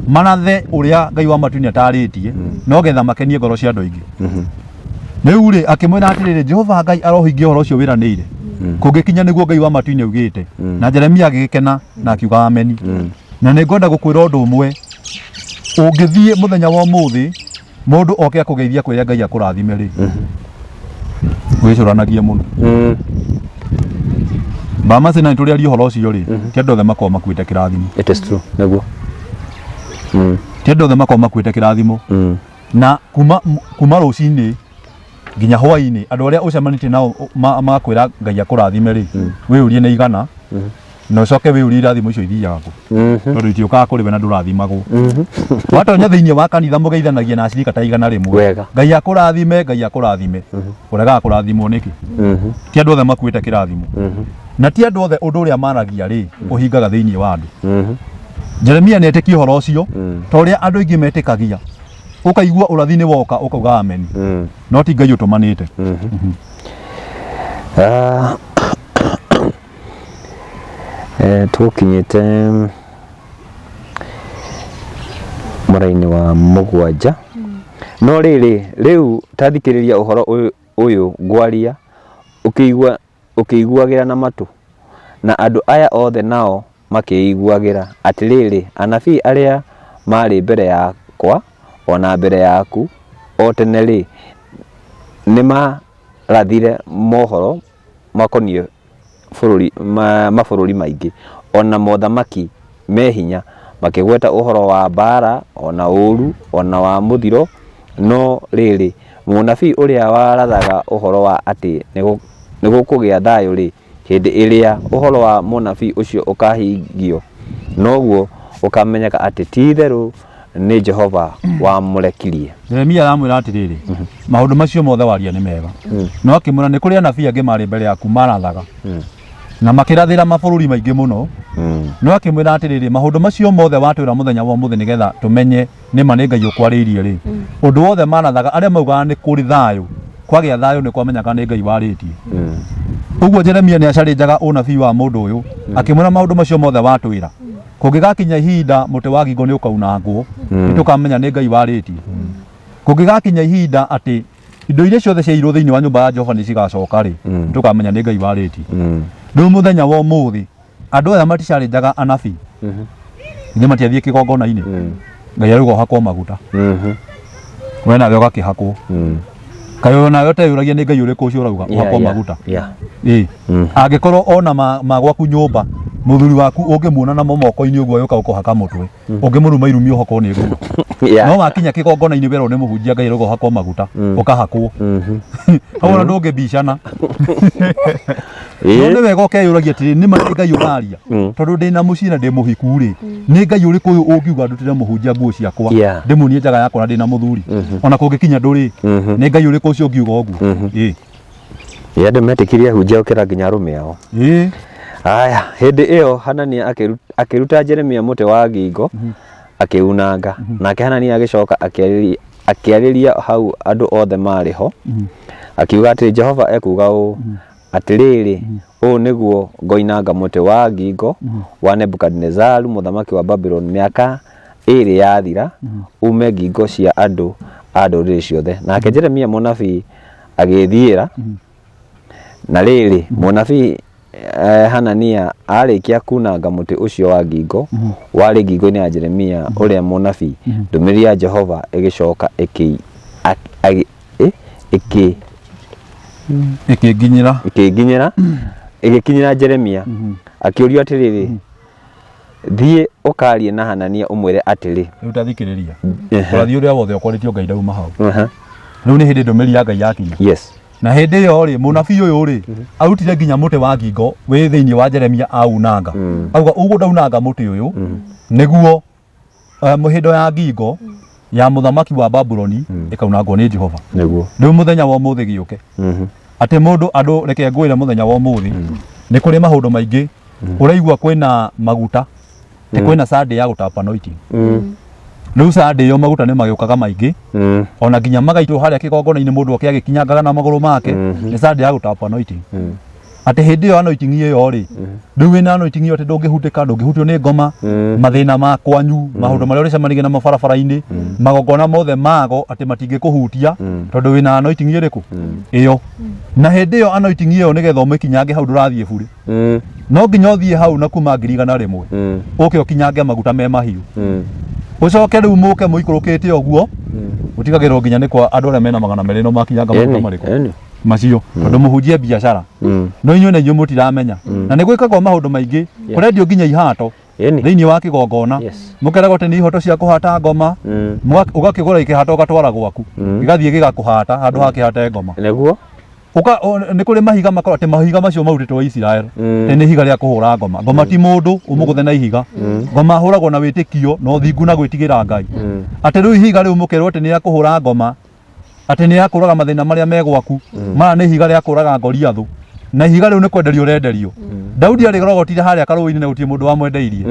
Marathe ũrĩa Ngai wa matu-inĩ atarĩtie, no getha makenie ngoro cia andũ aingĩ. Rĩu rĩ, akĩmwĩra atĩrĩrĩ, Jehova Ngai arohingia ũhoro ũcio wĩranĩire. Kũngĩkinya nĩguo Ngai wa matu-inĩ augĩte. Na Jeremia agĩgĩkena na akiuga ameni. Na nĩ ngwenda gũkwĩra ũndũ ũmwe, ũngĩthiĩ mũthenya wa ũmũthĩ Mũndũ oke akũgeithia kwĩre Ngai akũrathime rĩ, wĩcũranagie mũno. Bamasi na nĩtũrĩaria ũhoro ũcio rĩ, ti andũ othe makoragwo makuĩte kĩrathimo. It is true. Nĩguo. Ti andũ othe makoragwo makuĩte kĩrathimo. Na kuma kuma rũcinĩ nginya hwainĩ andũ arĩa ũcemanĩtie nao magakwĩra Ngai akũrathime rĩ, wĩyũrie nĩ igana na ũcoke wĩyũrie irathimo icio ithiaga kũ, tondũ itiũkaga kũrĩ we na ndũrathimagwo. Watonya thĩinĩ wa kanitha mũgeithanagia na acirika ta 100. Wega. Ngai akũrathime, Ngai akũrathime. Ũregaga kũrathimwo nĩkĩ? Ti andũ othe makuĩte kĩrathimo, na ti andũ othe ũndũ ũrĩa maragia rĩ ũhingaga thĩinĩ wa andũ. Jeremia nĩ etĩkia ũhoro ũcio ta ũrĩa andũ aingĩ metĩkagia, ũkaigua ũrathi nĩ woka ũkauga ameni, no ti Ngai ũtũmanĩte. Ah, tũkinyĩte mũraini wa 7. No rĩrĩ, rĩu ta thikĩrĩria ũhoro ũyũ ũyũ ngwaria ũkĩigua ũkĩiguagĩra na matũ, na andũ aya othe nao makĩĩiguagĩra, atĩrĩrĩ, anabii arĩa maarĩ mbere yakwa o na mbere yaku o tene-rĩ, nĩmarathire mohoro makoniĩ bũrũri, mabũrũri maingĩ, o na mothamaki me hinya, makĩgweta ũhoro wa mbaara, o na ũũru, o na wa mũthiro, no rĩrĩ, mũnabii ũrĩa warathaga ũhoro wa atĩ nĩgũkũgĩa thayũ-rĩ, hĩndĩ ĩrĩa ũhoro wa mũnabii ũcio ũkahingio, noguo gũkamenyeka atĩ ti-itherũ nĩ Jehova wamũrekirie. Jeremia aramwĩra atĩrĩrĩ, maũndũ macio mothe waria nĩ mega. No akĩmwĩra nĩ kũrĩ anabii angĩ marĩ mbere yaku marathaga na makĩrathĩra mabũrũri maingĩ mũno. No akĩmwĩra atĩrĩrĩ, maũndũ macio mothe watwĩra mũthenya wa ũmũthĩ nĩgetha tũmenye nĩ ma nĩ Ngai ũkwarĩirie rĩ, ũndũ wothe marathaga arĩa maugaga nĩ kũrĩ thayũ, kwagĩa thayũ nĩ kwamenyaga nĩ Ngai warĩtie. Ũguo Jeremia nĩ acarĩnjaga ũnabii wa mũndũ ũyũ akĩmwĩra maũndũ macio mothe watwĩra kũngĩgakinya ihinda mũtĩ wa ngingo nĩ ũkaunangwo, nĩ tũkamenya nĩ Ngai warĩtie. Kũngĩgakinya ihinda atĩ indo iria ciothe ciairwo thĩinĩ wa nyũmba ya Jehova nĩ cigacoka rĩ, nĩ tũkamenya nĩ Ngai warĩtie. Rĩu mũthenya wa ũmũthĩ andũ aya maticarĩnjaga anabii, ithe matiathiĩ kĩgongona-inĩ, Ngai arauga ũhakwo maguta, we nawe ũgakĩhakwo. Kaĩ onawe ũteyũragia nĩ Ngai ũrĩkũ ũcio ũrauga ũhakwo maguta? Ĩĩ, angĩkorwo ona ma gwaku nyũmba mũthuri waku ũngĩmuona namo moko-inĩ ũguo agĩũka gũkũhaka mũtwe, ũngĩmũruma irumi ũhakwo nĩ nguo. No wakinya kĩgongona-inĩ werwo nĩ mũhunjia Ngai arauga ũhakwo maguta, ũkahakwo. Hau ona ndũngĩbicana. No nĩ wega ũkeyũragia atĩrĩ, nĩ ma nĩ Ngai ũraria? Tondũ ndĩna mũciĩ na ndĩ mũhiku rĩ, nĩ Ngai ũrĩkũ ũyũ ũngiuga ndutĩre mũhunjia nguo ciakwa, ndĩmuonie njaga yakwa na ndĩna mũthuri? Ona kũngĩkinya ndũrĩ, nĩ Ngai ũrĩkũ ũcio ũngiuga ũguo? Ĩĩ. Ĩ, andũ metĩkirie ahunjia gũkĩra nginya arũme ao. Ĩĩ. Aya, hĩndĩ ĩyo Hanania akĩruta Jeremia mũtĩ wa ngingo akĩunanga. Nake Hanania agĩcoka akĩarĩria hau andũ othe maarĩ ho, akiuga atĩrĩ, Jehova ekuuga ũũ, Atĩrĩrĩ, ũũ nĩguo ngoinanga mũtĩ wa ngingo wa Nebukadinezaru mũthamaki wa Babuloni mĩaka ĩĩrĩ yathira, uume ngingo cia andũ a ndũrĩrĩ ciothe. Nake Jeremia mũnabii agĩĩthiĩra, na rĩrĩ, mũnabii Hanania aarĩkia kuunanga mũtĩ ũcio wa ngingo warĩ ngingo-inĩ ya Jeremia ũrĩa mũnabii, ndũmĩrĩri ya Jehova ĩgĩcoka Ĩkĩnginyĩra. Ĩkĩnginyĩra, ĩgĩkinyĩra Jeremia, akĩũrio atĩrĩrĩ, Thiĩ ũkaarie na Hanania ũmwĩre atĩrĩ. Rĩu ta thikĩrĩria. Ũrathi ũrĩa wothe ũkoretio Ngai ndauma hau. Rĩu nĩ hĩndĩ ndũmĩrĩri ya Ngai yakinya. Yes. Na hĩndĩ ĩyo rĩ, mũnabii ũyũ rĩ, arutire nginya mũtĩ wa ngingo wĩ thĩinĩ wa Jeremia aunanga. Auga ũguo ndaunanga mũtĩ ũyũ nĩguo mũhĩndo ya ngingo ya mũthamaki wa Babuloni ĩkaunangwo nĩ Jehova. Nĩguo. Rĩu mũthenya wa ũmũthĩ gĩũke. Atĩ mũndũ andũ reke ngwĩre mũthenya wa ũmũthĩ nĩ kũrĩ maũndũ maingĩ ũraigua kwĩna maguta ti kwĩna Sunday ya gũtap anointing. Rĩu Sunday ĩyo maguta nĩ magĩũkaga maingĩ ona nginya magaitwo harĩa kĩgongona-inĩ mũndũ oke agĩkinyangaga na magũrũ make nĩ Sunday ya gũtap anointing. Atĩ hĩndĩ ĩyo anointing ĩyo rĩ, rĩu wĩna anointing ĩyo atĩ ndũngĩhutĩka, ndũngĩhutio nĩ ngoma, mathĩna ma kwanyu, maũndũ marĩa ũrĩcemanagia namo barabara-inĩ, magongona mothe mago atĩ matingĩkũhutia tondũ wĩna anointing ĩrĩkũ? Ĩyo. Na hĩndĩ ĩyo anointing ĩyo nĩgetha ũmĩkinyange hau ndũrathiĩ burĩ. No nginya ũthiĩ hau na kuma 100,000 ũke ũkinyange maguta me mahiũ. Ũcoke rĩu mũke mũikũrũkĩte ũguo, ũtigagĩrwo nginya nĩ kwa andũ arĩa mena 200 no makinyanga maguta marĩkũ? Macio tondũ mũhunjie biacara no inyuĩ na inyuĩ mũtiramenya na nĩ gwĩkagwo maũndũ maingĩ kũrendio nginya ihato thĩinĩ wa kĩgongona. Mũkeragwo atĩ nĩ ihoto cia kũhata ngoma, ũgakĩgũra kĩhato ũgatwara gwaku, gĩgathiĩ gĩgakũhata handũ ha kĩhate ngoma. Nĩguo. Nĩ kũrĩ mahiga makorwo atĩ mahiga macio marutĩtwo Isirael, atĩ nĩ ihiga rĩa kũhũra ngoma. Ngoma ti mũndũ ũmũgũthe na ihiga, ngoma ahũragwo na wĩtĩkio na ũthingu na gwĩtigĩra Ngai. Atĩ rĩu ihiga rĩu mũkerwo atĩ nĩ rĩa kũhũra ngoma, atĩ nĩ ya kũraga mathĩna marĩa me gwaku, maya nĩ ihiga rĩa kũraga Goliathũ, na ihiga rĩu nĩ kwenderio ũrenderio. Daudi arĩrogotire harĩa karũĩ-inĩ na gũtirĩ mũndũ wamwendeirie.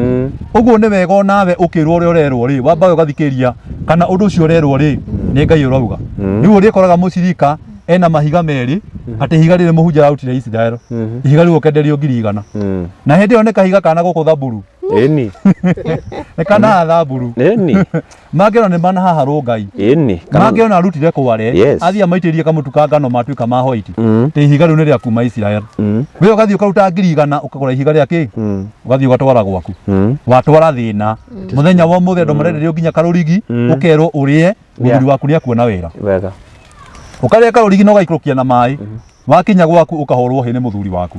Ũguo nĩ wega onawe ũkĩrwo ũrĩa ũrerwo rĩ, wambaga ũgathikĩrĩria kana ũndũ ũcio ũrerwo rĩ, nĩ Ngai ũrauga. Rĩu ũrĩkoraga mũcirika ena mahiga merĩ, atĩ ihiga rĩrĩ mũhunjia ararutire Isiraeli, ihiga rĩu ũkenderio 100,000, na hĩndĩ ĩyo nĩ kahiga kana gũkũ Thamburu. Ĩni. Nĩ kana Thamburu. Ĩni. Mangĩona nĩ mana haha rũngai. Ĩni. Mangĩona arutire kware, athiĩ amaitĩrĩrie kamũtu ka ngano matuĩka ma white, atĩ ihiga rĩu nĩ rĩa kuma Isiraeli. We ũgathiĩ ũkaruta 100,000 ũkagũra ihiga rĩa kĩ, ũgathiĩ ũgatwara gwaku, watwara thĩna. Mũthenya wa ũmũthĩ andũ marenderio nginya karũrigi, ũkerwo ũrĩe mũthuri waku nĩ akuona wĩra. Wega. Ũkarĩa karũrigi na ũgaikũrũkia na maĩ, wakinya gwaku ũkahũrwo hĩ nĩ mũthuri waku,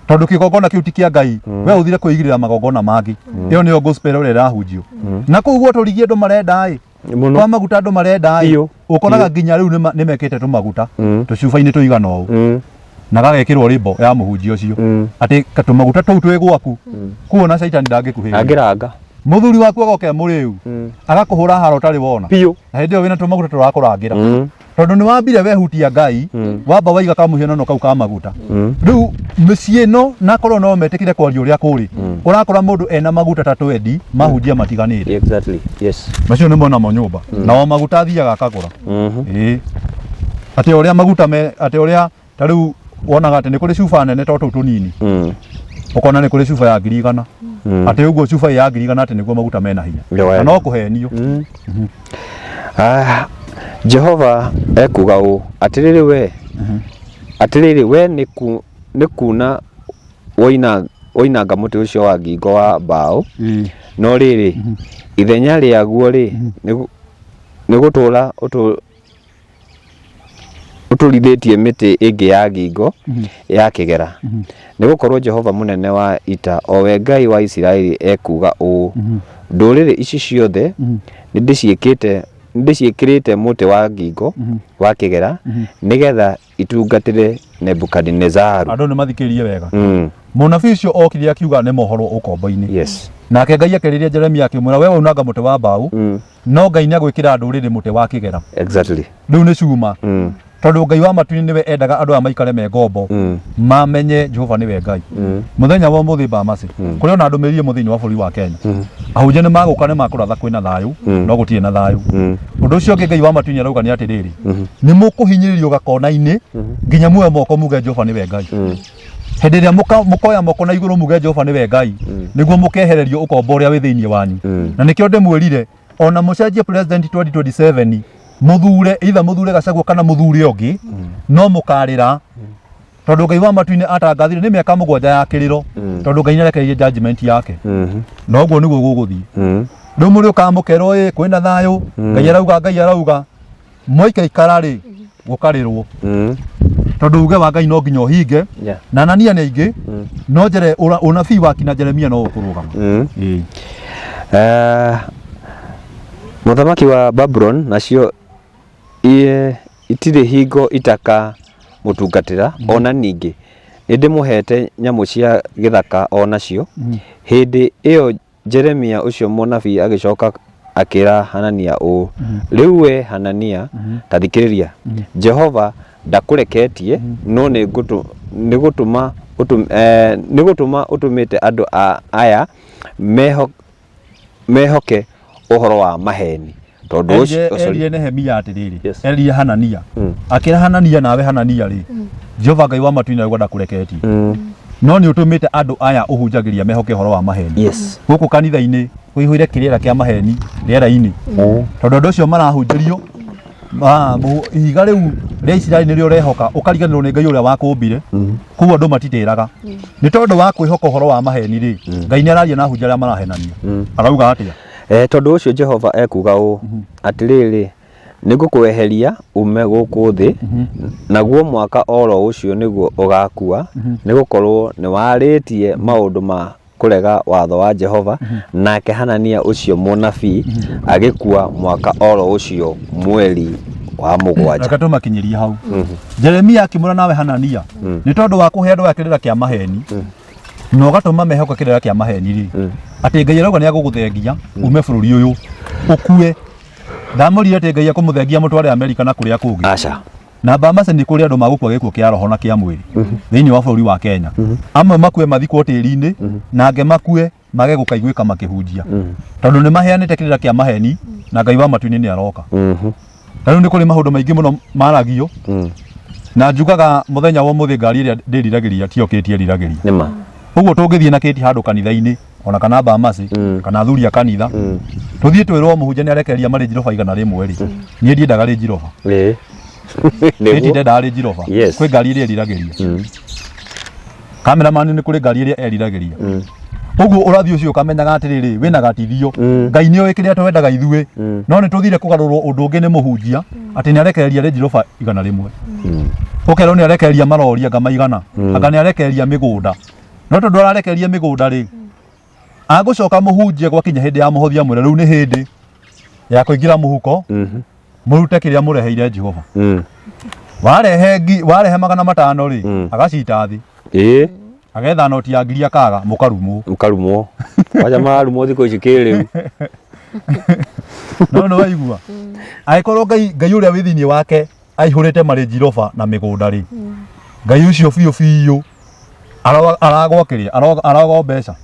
tondũ kĩgongona kĩu ti kĩa Ngai. We ũthire kwĩigĩrĩra magongona mangĩ. Ĩyo nĩyo gospel ĩrĩa ĩrahunjio na kũu gwa tũrigi andũ marenda ĩ, Mũno. kwa maguta andũ marenda ĩ, Biũ. ũkoraga nginya rĩu nĩ mekĩte tũmaguta tũcuba-inĩ tũigana ũũ, na gagekĩrwo rĩmbo ya mũhunjia ũcio, atĩ tũmaguta tũu twĩ gwaku kuo na caitani ndangĩkuhĩrĩria. Angĩranga. Mũthuri waku agoka e mũrĩu, agakũhũra haro ũtarĩ wona. Biũ. Na hĩndĩ ĩyo wĩna tũmaguta tũrakũrangĩra, tondũ nĩ wambire wehutia Ngai, wamba waiga kamũhianano kau ka maguta. Rĩu mĩciĩ ĩno nakorwo no metĩkire kwaria ũrĩa kũrĩ, ũrakora mũndũ ena maguta ta twendi mahunjia matiganĩte. Exactly. Yes. Macio nĩ monamo nyũmba, nao maguta athiaga akagũra. Ĩĩ, atĩ ũrĩa maguta me atĩ ũrĩa ta rĩu wonaga atĩ nĩ kũrĩ cuba nene to tũu tũnini, ũkona nĩ kũrĩ cuba ya 100,000, atĩ ũguo cuba ya 100,000 atĩ nĩguo maguta mena hinya. Nĩ na no kũhenio. Ah, Jehova ekuuga ũũ, atĩrĩrĩ we nĩ kuuna woinanga mũtĩ ũcio wa ngingo wa mbaũ, no rĩrĩ, ithenya rĩaguo-rĩ, nĩ gũtũũra ũtũrithĩtie mĩtĩ ĩngĩ ya ngingo ya kĩgera. Nĩ gũkorũo Jehova mũnene wa ita, o we Ngai wa Isiraeli ekuuga ũũ, Ndũrĩrĩ ici ciothe nĩ ndĩciĩkĩrĩte mũtĩ wa ngingo wa kĩgera, nĩgetha itungatĩre. Nebukadinezaru. Andũ nĩ mathikĩrĩrie wega. Mũnabii ũcio okire akiuga nĩ mohorwo ũkombo-inĩ. Nake Ngai akĩrĩria Jeremia akĩmwĩra, we waunanga mũtĩ wa mbaũ, no Ngai nĩ agwĩkĩra ndũrĩrĩ mũtĩ wa kĩgera. Rĩu nĩ cuma. Tondũ Ngai wa matu-inĩ nĩwe endaga andũ aya maikare me ngombo, mamenye Jehova nĩwe Ngai. Mũthenya wa ũmũthĩ Bamasi, kũrĩ ona ndũmĩrĩri ĩmwe thĩinĩ wa bũrũri wa Kenya. Ahunjia nĩ magũka nĩ makũratha kwĩna thayũ, no gũtirĩ na thayũ. Ũndũ ũcio ũngĩ Ngai wa matu-inĩ arauga nĩ atĩrĩrĩ, nĩ mũkũhinyĩrĩrio gakona-inĩ nginya muoe moko muge Jehova nĩwe Ngai. Hĩndĩ ĩrĩa mũkoya moko na igũrũ muge Jehova nĩwe Ngai, nĩguo mũkehererio ũkombo ũrĩa wĩ thĩinĩ wanyu. Na nĩkĩo ndĩmwĩrire, ona mũcenjie president 2027, mũthure either mũthure Gachagua kana mũthure ũngĩ, no mũkarĩra tondũ Ngai wa matu-inĩ atangathire nĩ mĩaka 7 ya kĩrĩro, tondũ Ngai nĩarekereirie judgment yake. Na ũguo nĩguo gũgũthiĩ. Rĩu mũrĩũkaga mũkerwo ĩ kwĩna thayũ, Ngai arauga, Ngai arauga, mwaikaikara rĩ gũkarĩrwo, tondũ uge wa Ngai no nginya ũhinge. Na Anania nĩ aingĩ, no njere ũnabii wa kina Jeremia no ũkũrũgama. Ĩĩ. Mũthamaki wa Babulon nacio itirĩ hingo itakamũtungatĩra, o na ningĩ nĩndĩmũheete nyamũ cia gĩthaka o nacio. Hĩndĩ ĩyo Jeremia ũcio mũnabii agĩcoka akĩra Hanania ũũ, Rĩu wee Hanania, ta thikĩrĩria! Jehova ndakũreketie, no nĩ gũtũma ũtũmĩte andũ aya mehoke ũhoro wa maheeni. Tondũ ũcio, Erire erire Nehemia atĩrĩrĩ, erire Hanania, akĩra Hanania, nawe Hanania rĩ, Jehova Ngai wa matu-inĩ arauga ndakũreketie, no nĩ ũtũmĩte andũ aya ũhunjagĩria mehoke ũhoro wa maheni. Gũkũ kanitha-inĩ kũihũire kĩrĩra kĩa maheni rĩera-inĩ, tondũ andũ acio marahunjĩrio ihiga rĩu rĩa Isiraeli nĩrĩo ũrehoka, ũkariganĩrwo nĩ Ngai ũrĩa wakũmbire. Koguo andũ matitĩraga nĩ tondũ wa kwĩhoka ũhoro wa maheni rĩ, Ngai nĩ araria na ahunjia arĩa marahenania. Arauga atĩa? Tondũ ũcio Jehova ekuuga ũũ, Atĩrĩrĩ, nĩngũkweheria uume gũkũ thĩ, naguo mwaka o ro ũcio nĩguo ũgakua, nĩ gũkorũo nĩwarĩtie maũndũ ma kũrega watho wa Jehova. Nake Hanania ũcio mũnabii agĩkua mwaka o ro ũcio mweri wa 7. Reke tũmakinyĩrie hau. Jeremia akĩmwĩra, nawe Hanania, nĩ tondũ wa kũhe andũ aya kĩrĩra kĩa maheni na ũgatũma mehoke kĩrĩra kĩa maheni rĩ, atĩ Ngai arauga nĩ agũgũthengia ume bũrũri ũyũ ũkue. Ndamũrire atĩ Ngai akũmũthengia mũtware Amerika na kũrĩa kũngĩ. Aca. Na Bamase nĩ kũrĩ andũ magũkua gĩkuũ kĩa roho na kĩa mwĩrĩ thĩinĩ wa bũrũri wa Kenya. Amwe makue mathikwo tĩri-inĩ, na angĩ makue mage gũkaiguĩka makĩhunjia, tondũ nĩ maheanĩte kĩrĩra kĩa maheni na Ngai wa matu-inĩ nĩ aroka. Na rĩu nĩ kũrĩ maũndũ maingĩ mũno maragio, na njugaga mũthenya wa ũmũthĩ ngari ĩrĩa ndĩriragĩria tiyo kĩti ĩriragĩria. Nĩma. Ũguo tũngĩthiĩ na kĩti handũ kanitha-inĩ ona kana Bamasi kana athuri a kanitha, tũthiĩ twĩrwo mũhunjia nĩ arekereria marĩ njiroba 100 rĩ, niĩ ndiendaga rĩ njiroba. Kĩti ndendaga rĩ njiroba. Kwĩ ngari ĩrĩa ĩriragĩria. Cameraman nĩ kũrĩ ngari ĩrĩa eriragĩria. Ũguo ũrathi ũcio ũkamenyaga atĩrĩrĩ, wĩna gatithio. Ngai nĩ oĩ kĩrĩa twendaga ithuĩ, no nĩ tũthire kũgarũrwo ũndũ ũngĩ nĩ mũhunjia atĩ nĩ arekereria Range Rover 100. Ũkerwo nĩ arekereria marori anga maigana, anga nĩ arekereria mĩgũnda. No tondũ ararekereria mĩgũnda rĩ, agũcoka mũhunjia gwakinya hĩndĩ ya mũhothi amwĩre rĩu nĩ hĩndĩ ya kũingĩra mũhuko, mũrute kĩrĩa mũreheire Jehova. Warehe warehe 500 rĩ, agacita thĩ, agetha noti ya ngiri akaga, mũkarumwo. Mũkarumwo. Kwanja mararumwo thikũ ici kĩrĩu. No nĩ waigua angĩkorwo Ngai Ngai ũrĩa wĩ thĩinĩ wake aihũrĩte marĩ Rover na mĩgũnda rĩ, Ngai ũcio biũ biũ aragwa kĩrĩa aragwa mbeca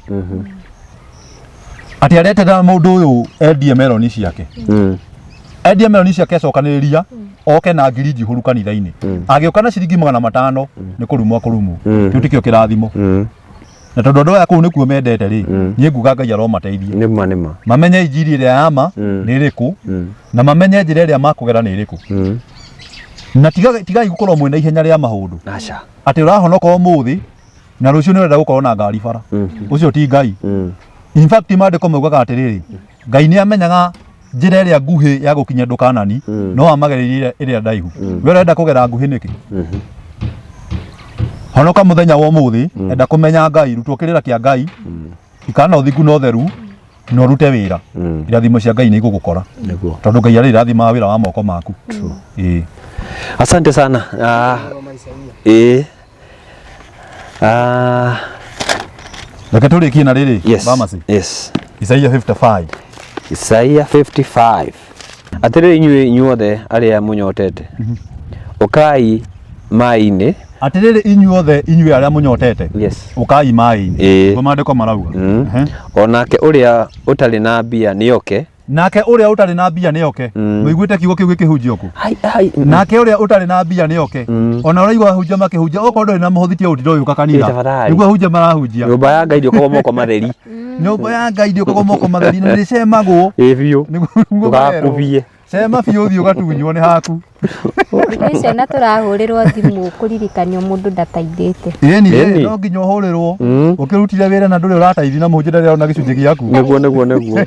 atĩ aretera mũndũ ũyũ endie meroni ciake, endie meroni ciake, acokanĩrĩria oke na ngiri njihũru kanitha-inĩ. Agĩũka na ciringi 500 nĩ kũrumwo kũrumwo. Kĩu tikĩo kĩrathimo. Na tondũ andũ aya kũu nĩkuo mendete rĩ, niĩ nguga Ngai aromateithia Nĩma nĩma. mamenye injiri ĩrĩa ya ma nĩ ĩrĩkũ, na mamenye njĩra ĩrĩa makũgera nĩ ĩrĩkũ, na tigai gũkorwo mwĩna ihenya rĩa maũndũ. Aca. Atĩ ũrahonoka ũmũthĩ na rũciũ nĩ ũrenda gũkorwo na ngari bara, ũcio ti Ngai. In fact, maandĩko maugaga atĩrĩrĩ, Ngai nĩ amenyaga njĩra ĩrĩa nguhĩ ya gũkinya ndũkanani, no amagereirie ĩrĩa ndaihu. We ũrenda kũgera nguhĩ nĩkĩ? Honoka mũthenya wa ũmũthĩ, enda kũmenya Ngai, rutwo kĩrĩra kĩa Ngai, ikara na ũthingu na ũtheru, na ũrute wĩra. Irathimo cia Ngai nĩ igũgũkora, Nĩguo. tondũ Ngai arĩ irathimaga wĩra wa moko maku. Ĩĩ. Asante sana. Ĩĩ. Ah, Reke tũrĩkie na rĩrĩ. Yes. Bamasi. Yes. Isaia 55. Isaia 55. Atĩrĩrĩ inyuĩ inyuothe arĩa mũnyotete, ũkai maĩ-inĩ. Atĩrĩrĩ inyuothe inyuĩ arĩa mũnyotete. Yes. Ũkai maĩ-inĩ. Ĩĩ. Nĩguo maandĩko marauga. Ehe. O nake ũrĩa ũtarĩ na mbia nĩoke. Nake ũrĩa ũtarĩ na mbia nĩoke. Mũiguĩte kiugo kĩu gĩkĩhunjio kũ? Hai, hai. Nake ũrĩa ũtarĩ na mbia nĩoke. Ona ũraigua ahunjia makĩhunjia okorwo ndũrĩ na mũhothi tia ũtira ũyũka kanitha. Ĩ, tafadhali. Nĩguo ahunjia marahunjia. Nyũmba ya Ngai ndĩũkagwo moko matheri. Nyũmba ya Ngai ndĩũkagwo moko matheri na nĩcemagwo. Ĩ biũ. Nĩguo nĩguo marerwo. Ndũgakubie. Cema biũ ũthiĩ ũgatunywo nĩ haku. Thikũ ici ona tũrahũrĩrwo thimũ kũririkanio mũndũ ndataithĩte. Ĩni Ĩni. no nginya ũhũrĩrwo. Ũkĩrutire wĩra na ndũrĩ ũrataithi na mũhunjia ndarĩ arona gĩcunjĩ gĩaku. Nĩguo nĩguo nĩguo.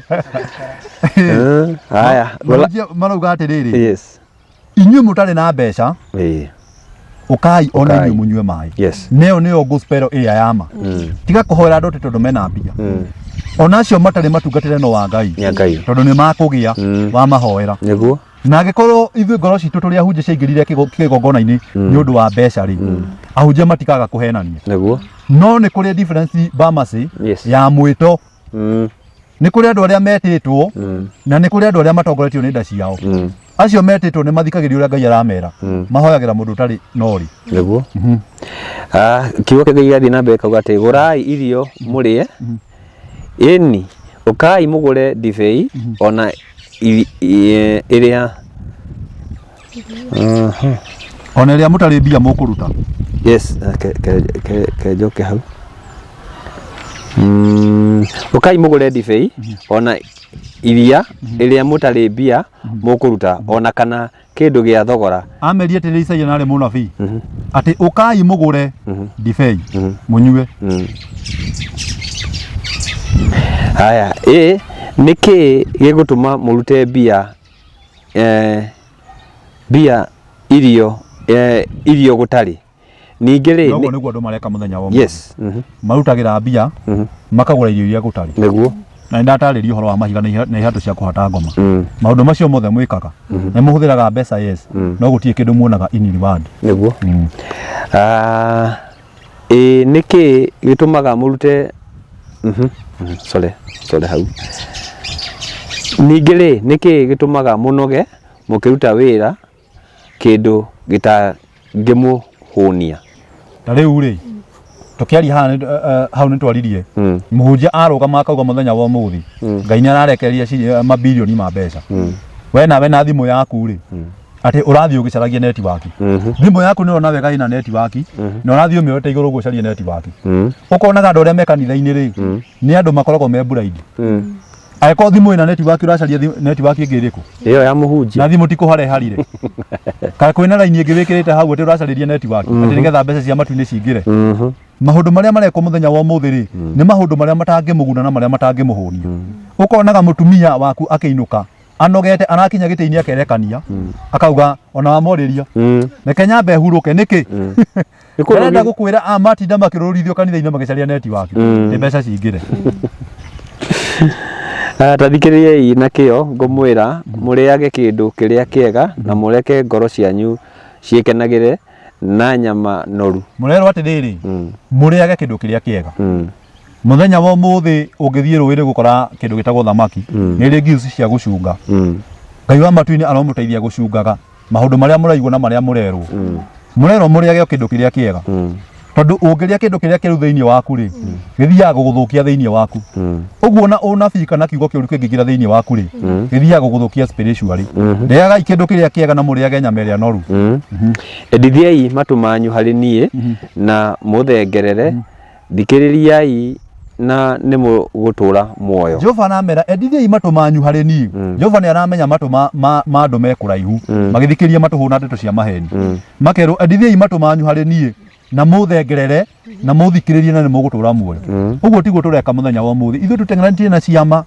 Haya. Mahunjia marauga atĩrĩrĩ. Yes. Inyuĩ mũtarĩ na mbeca Ĩĩ. ũkai ona Ũkai. inyuĩ mũnyue maĩ. Yes. Neyo nĩyo gospel ĩrĩa ya ma. Tiga kũhoera andũ atĩ tondũ mena mbia. Ona acio matarĩ matungatĩre no wa Ngai. Nĩ a Ngai. Tondũ nĩ makũgĩa wamahoera. Nĩguo. Na angĩkorwo ithuĩ ngoro citũ tũrĩ ahunjia ciaingĩrire kĩgongona-inĩ nĩ ũndũ wa mbeca rĩ, ahunjia matikaga kũhenania. Nĩguo. No nĩ kũrĩ difference Bamasi Yes. ya mwĩto. Nĩ kũrĩ andũ arĩa metĩtwo na nĩ kũrĩ andũ arĩa matongoretio nĩ nda ciao. Acio metĩtwo nĩ mathikagĩrĩria ũrĩa Ngai aramera. Mahoyagĩra mũndũ ũtarĩ nori. Nĩguo. Ah, kiugo kĩa Ngai gĩathiĩ na mbere kauga atĩ gũrai irio mũrĩe ĩni ũkai mũgũre ndibei ona ĩrĩa Ona ĩrĩa mũtarĩ mbia mũkũruta. Yes, ke njoke hau. Ũkai mũgũre ndibei ona iria ĩrĩa mũtarĩ mbia mũkũruta ona kana kĩndũ gĩa thogora. Amerie atĩrĩrĩ Isaia na arĩ mũnabii atĩ ũkai mũgũre ndibei mũnyue. Haya, ĩ nĩkĩ gĩgũtũma mũrute mbia mbia irio irio gũtarĩ? Ningĩ rĩ, Noguo nĩguo andũ mareka mũthenya wa ũmũthĩ. Yes. Marutagĩra mbia makagũra irio iria gũtarĩ. Nĩguo. Na nĩndatarĩria ũhoro wa mahiga na ihatũ cia kũhata ngoma. Maũndũ macio mothe mwĩkaga nĩ mũhũthĩraga mbeca yes, no gũtirĩ kĩndũ muonaga in reward. Nĩguo. Ah, ĩ nĩkĩ gĩtũmaga mũrute sorry, sorry hau. Ningĩ rĩ, nĩkĩ gĩtũmaga mũnoge mũkĩruta wĩra kĩndũ gĩtangĩmũhũnia? Ta rĩu rĩ, tũkĩaria haha hau nĩ twaririe mũhunjia arũgama akauga mũthenya wa ũmũthĩ Ngai nĩ ararekereria mabirioni ma mbeca. We nawe na thimũ yaku rĩ, atĩ ũrathiĩ ũgĩcaragia network. Thimũ yaku nĩ ũrona wega ĩna network, na ũrathiĩ ũmĩoete igũrũ ũguo ũcarie network. Ũkonaga andũ arĩa me kanitha-inĩ rĩ, nĩ andũ makoragwo me blind. Angĩkorwo thimũ ĩna network ũracaria network ĩngĩ ĩrĩkũ? Ĩyo ya mũhunjia. Na thimũ ti kũhareharire. Kana kwĩna raini ĩngĩ wĩkĩrĩte hau atĩ ũracarĩria network atĩ nĩgetha mbeca cia matu-inĩ cingĩre. Maũndũ marĩa marekwo mũthenya wa ũmũthĩ rĩ, nĩ maũndũ marĩa matangĩmũguna na marĩa matangĩmũhũnia. Ũkonaga mũtumia waku akĩinũka anogete arakinya gĩtĩ-inĩ akerekania akauga ona wamorĩria reke nyambe hurũke nĩkĩ? Ndĩrenda gũkwĩra a matinda makĩrũrithio kanitha-inĩ magĩcaria network nĩ mbeca cingĩre. Ah, ta thikĩrĩriai na kĩyo ngũmwĩra mũrĩage kĩndũ kĩrĩa kĩega na mũreke ngoro cianyu ciĩkenagĩre na nyama noru. Mũrerwo atĩrĩrĩ, mũrĩage kĩndũ kĩrĩa kĩega. Mũthenya wa ũmũthĩ ũngĩthiĩ rũĩ-inĩ gũkora kĩndũ gĩtagwo thamaki, nĩ ĩrĩ gills cia gũcunga. Ngai wa matu-inĩ aromũteithia gũcungaga maũndũ marĩa mũraigua na marĩa mũrerwo. Mũrerwo mũrĩage o kĩndũ kĩrĩa kĩega. Tondũ ũngĩrĩa kĩndũ kĩrĩa kĩũru thĩinĩ waku rĩ, gĩthiaga gũgũthũkia thĩinĩ waku. Ũguo na ũnabii kana kiugo kĩũru kĩngĩingĩra thĩinĩ waku rĩ, gĩthiaga gũgũthũkia spiritually. Rĩagai kĩndũ kĩrĩa kĩega na mũrĩage nyama ĩrĩa noru. Endithiai matũ manyu harĩ niĩ na mũthengerere, thikĩrĩriai na nĩ mũgũtũũra muoyo. Jehova aramera endithiai matũ manyu harĩ niĩ. Jehova nĩ aramenya matũ ma andũ me kũraihu magĩthikĩrĩria matũhũ na ndeto cia maheni. Makerwo endithiai matũ manyu harĩ niĩ na mũthengerere na mũthikĩrĩrie na nĩ mũgũtũũra muoyo. Ũguo tiguo tũreka mũthenya wa ũmũthĩ. Ithuĩ tũteng'eranĩtie na ciama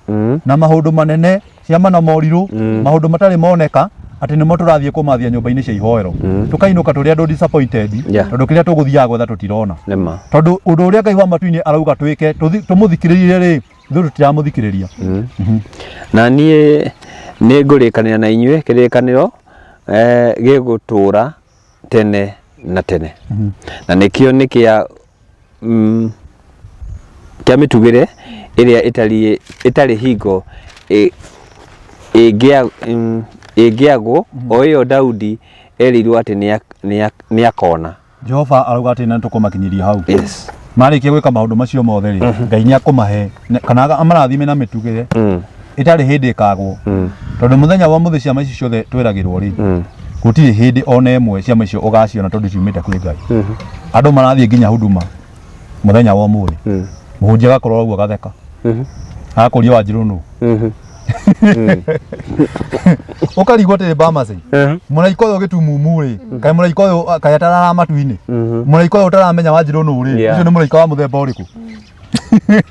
na maũndũ manene, ciama na morirũ, maũndũ matarĩ moneka atĩ nĩmo tũrathiĩ kũmathia nyũmba-inĩ cia ihoero. Tũkainũka tũrĩ andũ disappointed tondũ kĩrĩa tũgũthiaga gwetha tũtirona. Nĩma. Tondũ ũndũ ũrĩa Ngai wa matu-inĩ arauga twĩke, tũmũthikĩrĩrie rĩ, ithuĩ tũtiramũthikĩrĩria. Na niĩ nĩ ngũrĩkanĩra na inyuĩ kĩrĩkanĩro gĩgũtũũra tene. na tene na nĩkĩo nĩ kĩa kĩa mĩtugĩre ĩrĩa ĩtariĩ ĩtarĩ hingo ĩ- ĩngĩa- ĩngĩagwo o ĩyo Daudi erĩirwo atĩ nĩa- nĩa- nĩakona Jehova arauga atĩ na nĩtũkũmakinyĩria hau yes marĩkia gwĩka maũndũ macio mothe rĩ Ngai nĩ akũmahe kana amarathime na mĩtugĩre ĩtarĩ hĩndĩ ĩkagwo tondũ mũthenya wa mũthĩ ciama ici ciothe twĩragĩrwo rĩ gũtirĩ hĩndĩ ona ĩmwe ciama icio ũgaciona tondũ ciumĩte kwĩ Ngai andũ marathiĩ nginya huduma mũthenya wa ũmũthĩ mũhunjia agakorwo ũguo agatheka agakũria wanjirũ nũ ũkarigwo atĩrĩ bamasi mũraika ũyũ gĩtumumu rĩ kaĩ mũraika ũyũ kaĩ atarara matu-inĩ mũraika ũyũ ũtaramenya wanjirũ nũ rĩ Yeah. ũcio nĩ mũraika wa mũthemba ũrĩkũ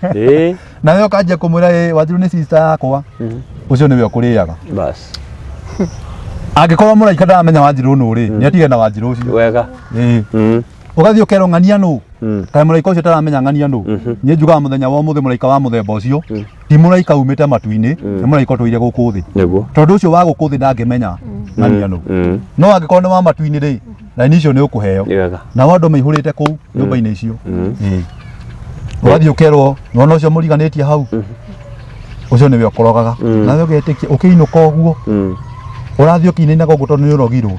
Ĩĩ, nawe ũkanjia kũmwĩra "Ĩ, wanjirũ nĩ sister yakwa ũcio nĩwe ũkũrĩaga bas angĩkorwo mũraika ndaramenya wanjirũ nũ rĩ nĩ atige na wanjirũ ũcio wega Ĩĩ. Ũgathiĩ ũkerwo ng'ania nũ kaĩ mũraika ũcio ũtaramenya ng'ania nũ niĩ njugaga mũthenya wa ũmũthĩ mũraika wa mũthemba ũcio ti mũraika umĩte matu-inĩ nĩ mũraika ũtũire gũkũ thĩ nĩguo tondũ ũcio wa gũkũ thĩ ndangĩmenya ng'ania nũ no angĩkorwo nĩ wa matu-inĩ rĩ raini icio nĩ ũkũheo nĩ wega nao andũ maihũrĩte kũu nyũmba-inĩ icio Ĩĩ. Ũgathiĩ ũkerwo nĩwona ũcio mũriganĩtie hau ũcio nĩwe ũkũrogaga nawe ũgetĩkia ũkĩinũka ũguo ũrathiĩ ũkĩinainaga ũguo tondũ nĩ ũrogirwo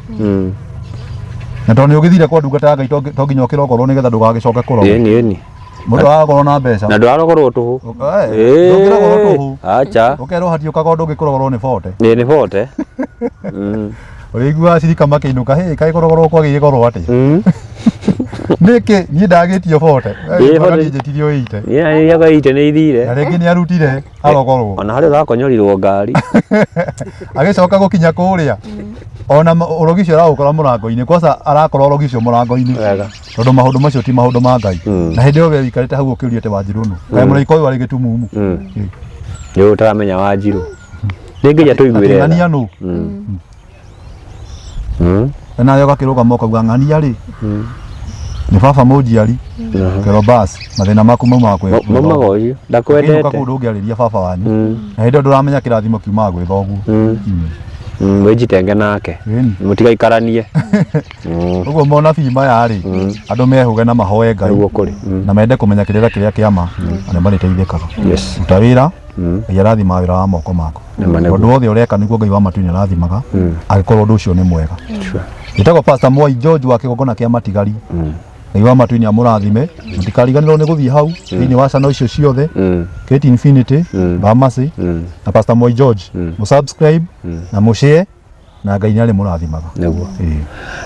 na tondũ nĩ ũgĩthire kwa ndungata ya Ngai to to nginya ũkĩrogorwo nĩgetha ndũgagĩcoke kũrogwo ĩni ĩni mũndũ agakorwo na mbeca na ndũrarogorwo tũhũ Eh, ndũngĩrogorwo tũhũ acha ũkerwo hatiũkaga ũndũ ũngĩkũrogorwo nĩ bote ĩ nĩ bote ũrĩiguaga acirika makĩinũka hĩ kaĩ kũrogorwo kwagĩire goro atĩa nĩkĩ niĩ ndagĩtio bote Ĩ, bote. niĩ njĩtirio ĩite yakwa ite nĩ ithire na rĩngĩ nĩ arutire arogorwo ona harĩa ũrakonyorirwo ngari agĩcoka gũkinya kũrĩa ona ũrogi ũcio araũkora mũrango-inĩ kwanza arakora ũrogi ũcio mũrango-inĩ Wega. tondũ maũndũ macio ti maũndũ ma Ngai na hĩndĩ ĩyo we wĩikarĩte hau ũkĩũria atĩ wanjirũ nũ kaĩ mũraika ũyũ arĩ gĩtumumu Ĩ. nĩ ũtaramenya wanjirũ nĩ nginya tũiguĩre Atĩ ng'ania nũ na nawe ũgakĩrũgama ũkauga ng'ania rĩ nĩ baba mũnjiari kero bas mathĩna maku maumaga kwĩ kwĩ maumaga thoguo. ũcio Ũkĩinũka ndakwendete kũu ndũngĩarĩria baba wanyu na hĩndĩ ĩyo ndũramenya kĩrathimo kiumaga gwĩ thoguo mwĩnjitenge nake Ĩni. mũtigaikaranie ũguo monabii maya rĩ andũ mehũge na mahoe Ngai nĩguo kũrĩ na mende kũmenya kĩrĩra kĩrĩa kĩa ma na nĩ marĩteithĩkaga yes ruta wĩra Ngai arathimaga wĩra wa moko maku Nĩma nĩguo. ũndũ wothe ũreka nĩguo Ngai wa matu-inĩ arathimaga angĩkorwo ũndũ ũcio nĩ mwega Sure. Njĩtagwo Pastor Mwai George wa kĩgongona kĩa Matigari Ngai wa matu-inĩ amũrathime mũtikariganĩrwo nĩ gũthiĩ hau thĩinĩ wa channel icio ciothe Kate Infinity Bamasi na Pastor Mwai George mũsubscribe na mũshare na Ngai nĩ arĩmũrathimaga nĩguo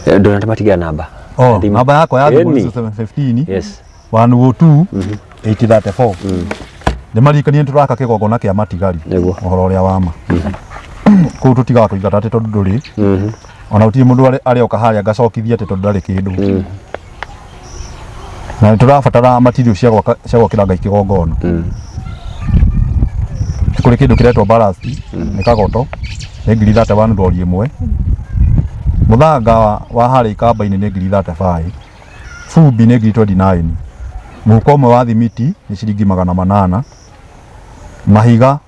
Ĩĩ. ndũnate matigira namba Oh, Thimũ. namba yakwa ya thimũ Ĩni. nĩ 715 yes 102 834 ndĩmaririkanie nĩ tũraka kĩgongona kĩa matigari Nĩguo. ũhoro ũrĩa wa ma kũu tũtigaga kũingata atĩ tondũ ndũrĩ ona gũtirĩ mũndũ arĩoka harĩa ngacokithia atĩ tondũ ndarĩ kĩndũ na nĩ tũrabatara material cia gwaka cia gwakĩra Ngai kĩgongona nĩ kũrĩ kĩndũ kĩretwo ballast nĩ kagoto nĩ ngiri 31 rori ĩmwe mũthanga wa harĩa ikamba-inĩ nĩ ngiri 35 Fumbi nĩ ngiri 29 mũhuko ũmwe wa thimiti nĩ ciringi 800 mahiga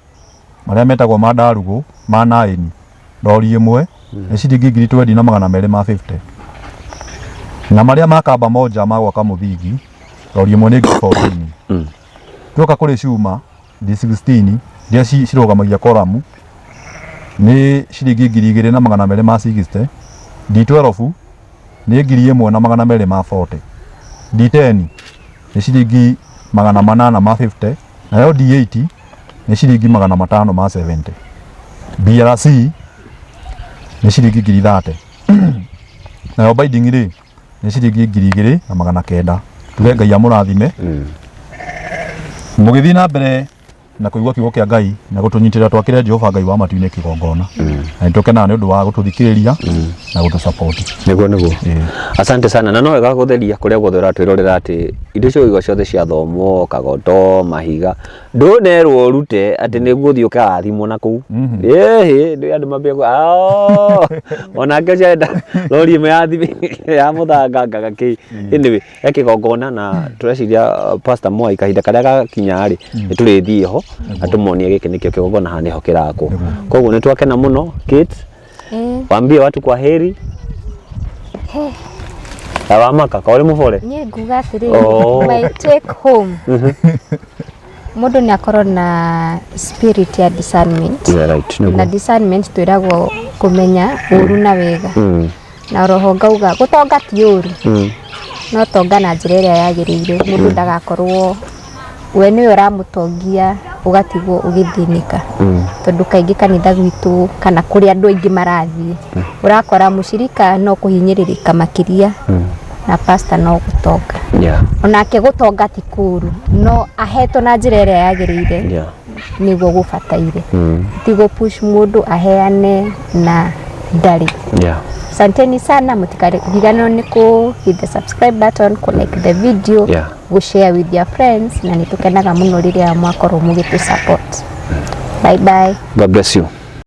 marĩa metagwo ma ndarugũ ma naĩni rori ĩmwe nĩ ciringi ngiri twendi na 250 na marĩa ma kamba moja ma gwaka mũthingi rori ĩmwe nĩ ngiri 14 tuoka kũrĩ cuma D16 iria cirũgamagia koramu nĩ ciringi 2260 D12 nĩ 1240 D10 nĩ ciringi 850 nayo D8 nĩ ciringi 570 BRC nĩ ciringi 30,000 nayo binding rĩ nĩ ciringi 2900 tuge Ngai amũrathime mũgĩthiĩ na mbere na kũigua kiugo kĩa Ngai na gũtũnyitĩrĩra twakĩre Jehova Ngai wa matu-inĩ kĩgongona na nĩtũkenaga nĩ ũndũ wa gũtũthikĩrĩria na gũtũsupport nĩguo nĩguo Ĩĩ. asante sana na no wega gũtheria kũrĩa guothe ũratwĩrorera atĩ indo icio igwa ciothe ciathomwo kagoto mahiga ndũnerwo ũrute atĩ nĩguo ũthiĩ ũkarathimwo na kũu ĩhĩ nĩ andũ mambia onake ũcio arenda rori ĩmwe ya thimi ya mũthanga ngaga kĩ anyway he kĩgongona na tũreciria Pastor Mwai kahinda karĩa gakinya rĩ nĩ tũrĩthiĩ ho na tũmonie gĩkĩ nĩkĩo kĩgongona haha nĩho kĩrakwo koguo nĩ twakena mũno Kate Eh, waambie watu kwa heri. Ta wa maka ka ũrĩ mũbore. Niĩ nguga atĩrĩrĩ, Oh. my take home, mũndũ nĩ akorwo na spirit ya discernment. Yeah, right. Na Nĩguo. discernment twĩragwo kũmenya ũru na wega. Na roho ngauga gũtonga ti ũru, no tonga na njĩra ĩrĩa yagĩrĩire, mũndũ ndagakorwo we nĩwe ũramũtongia ũgatigwo ũgĩthĩnĩka. Tondũ kaingĩ kanitha gwitũ kana kũrĩa andũ aingĩ marathiĩ, ũrakora mũcirika no kũhinyĩrĩrĩka makĩria na pastor no gũtonga. Onake gũtonga ti kũru, no ahetwo na njĩra ĩrĩa yagĩrĩire nĩguo gũbataire. Ti gũ push mũndũ aheane na ndarĩ. Asanteni sana, mũtikariganĩrwo nĩ kũ hit the subscribe button, kũ like the video, gũ share with your friends, na nĩ tũkenaga mũno rĩrĩa mwakorwo mũgĩtũ support. Bye bye. God bless you.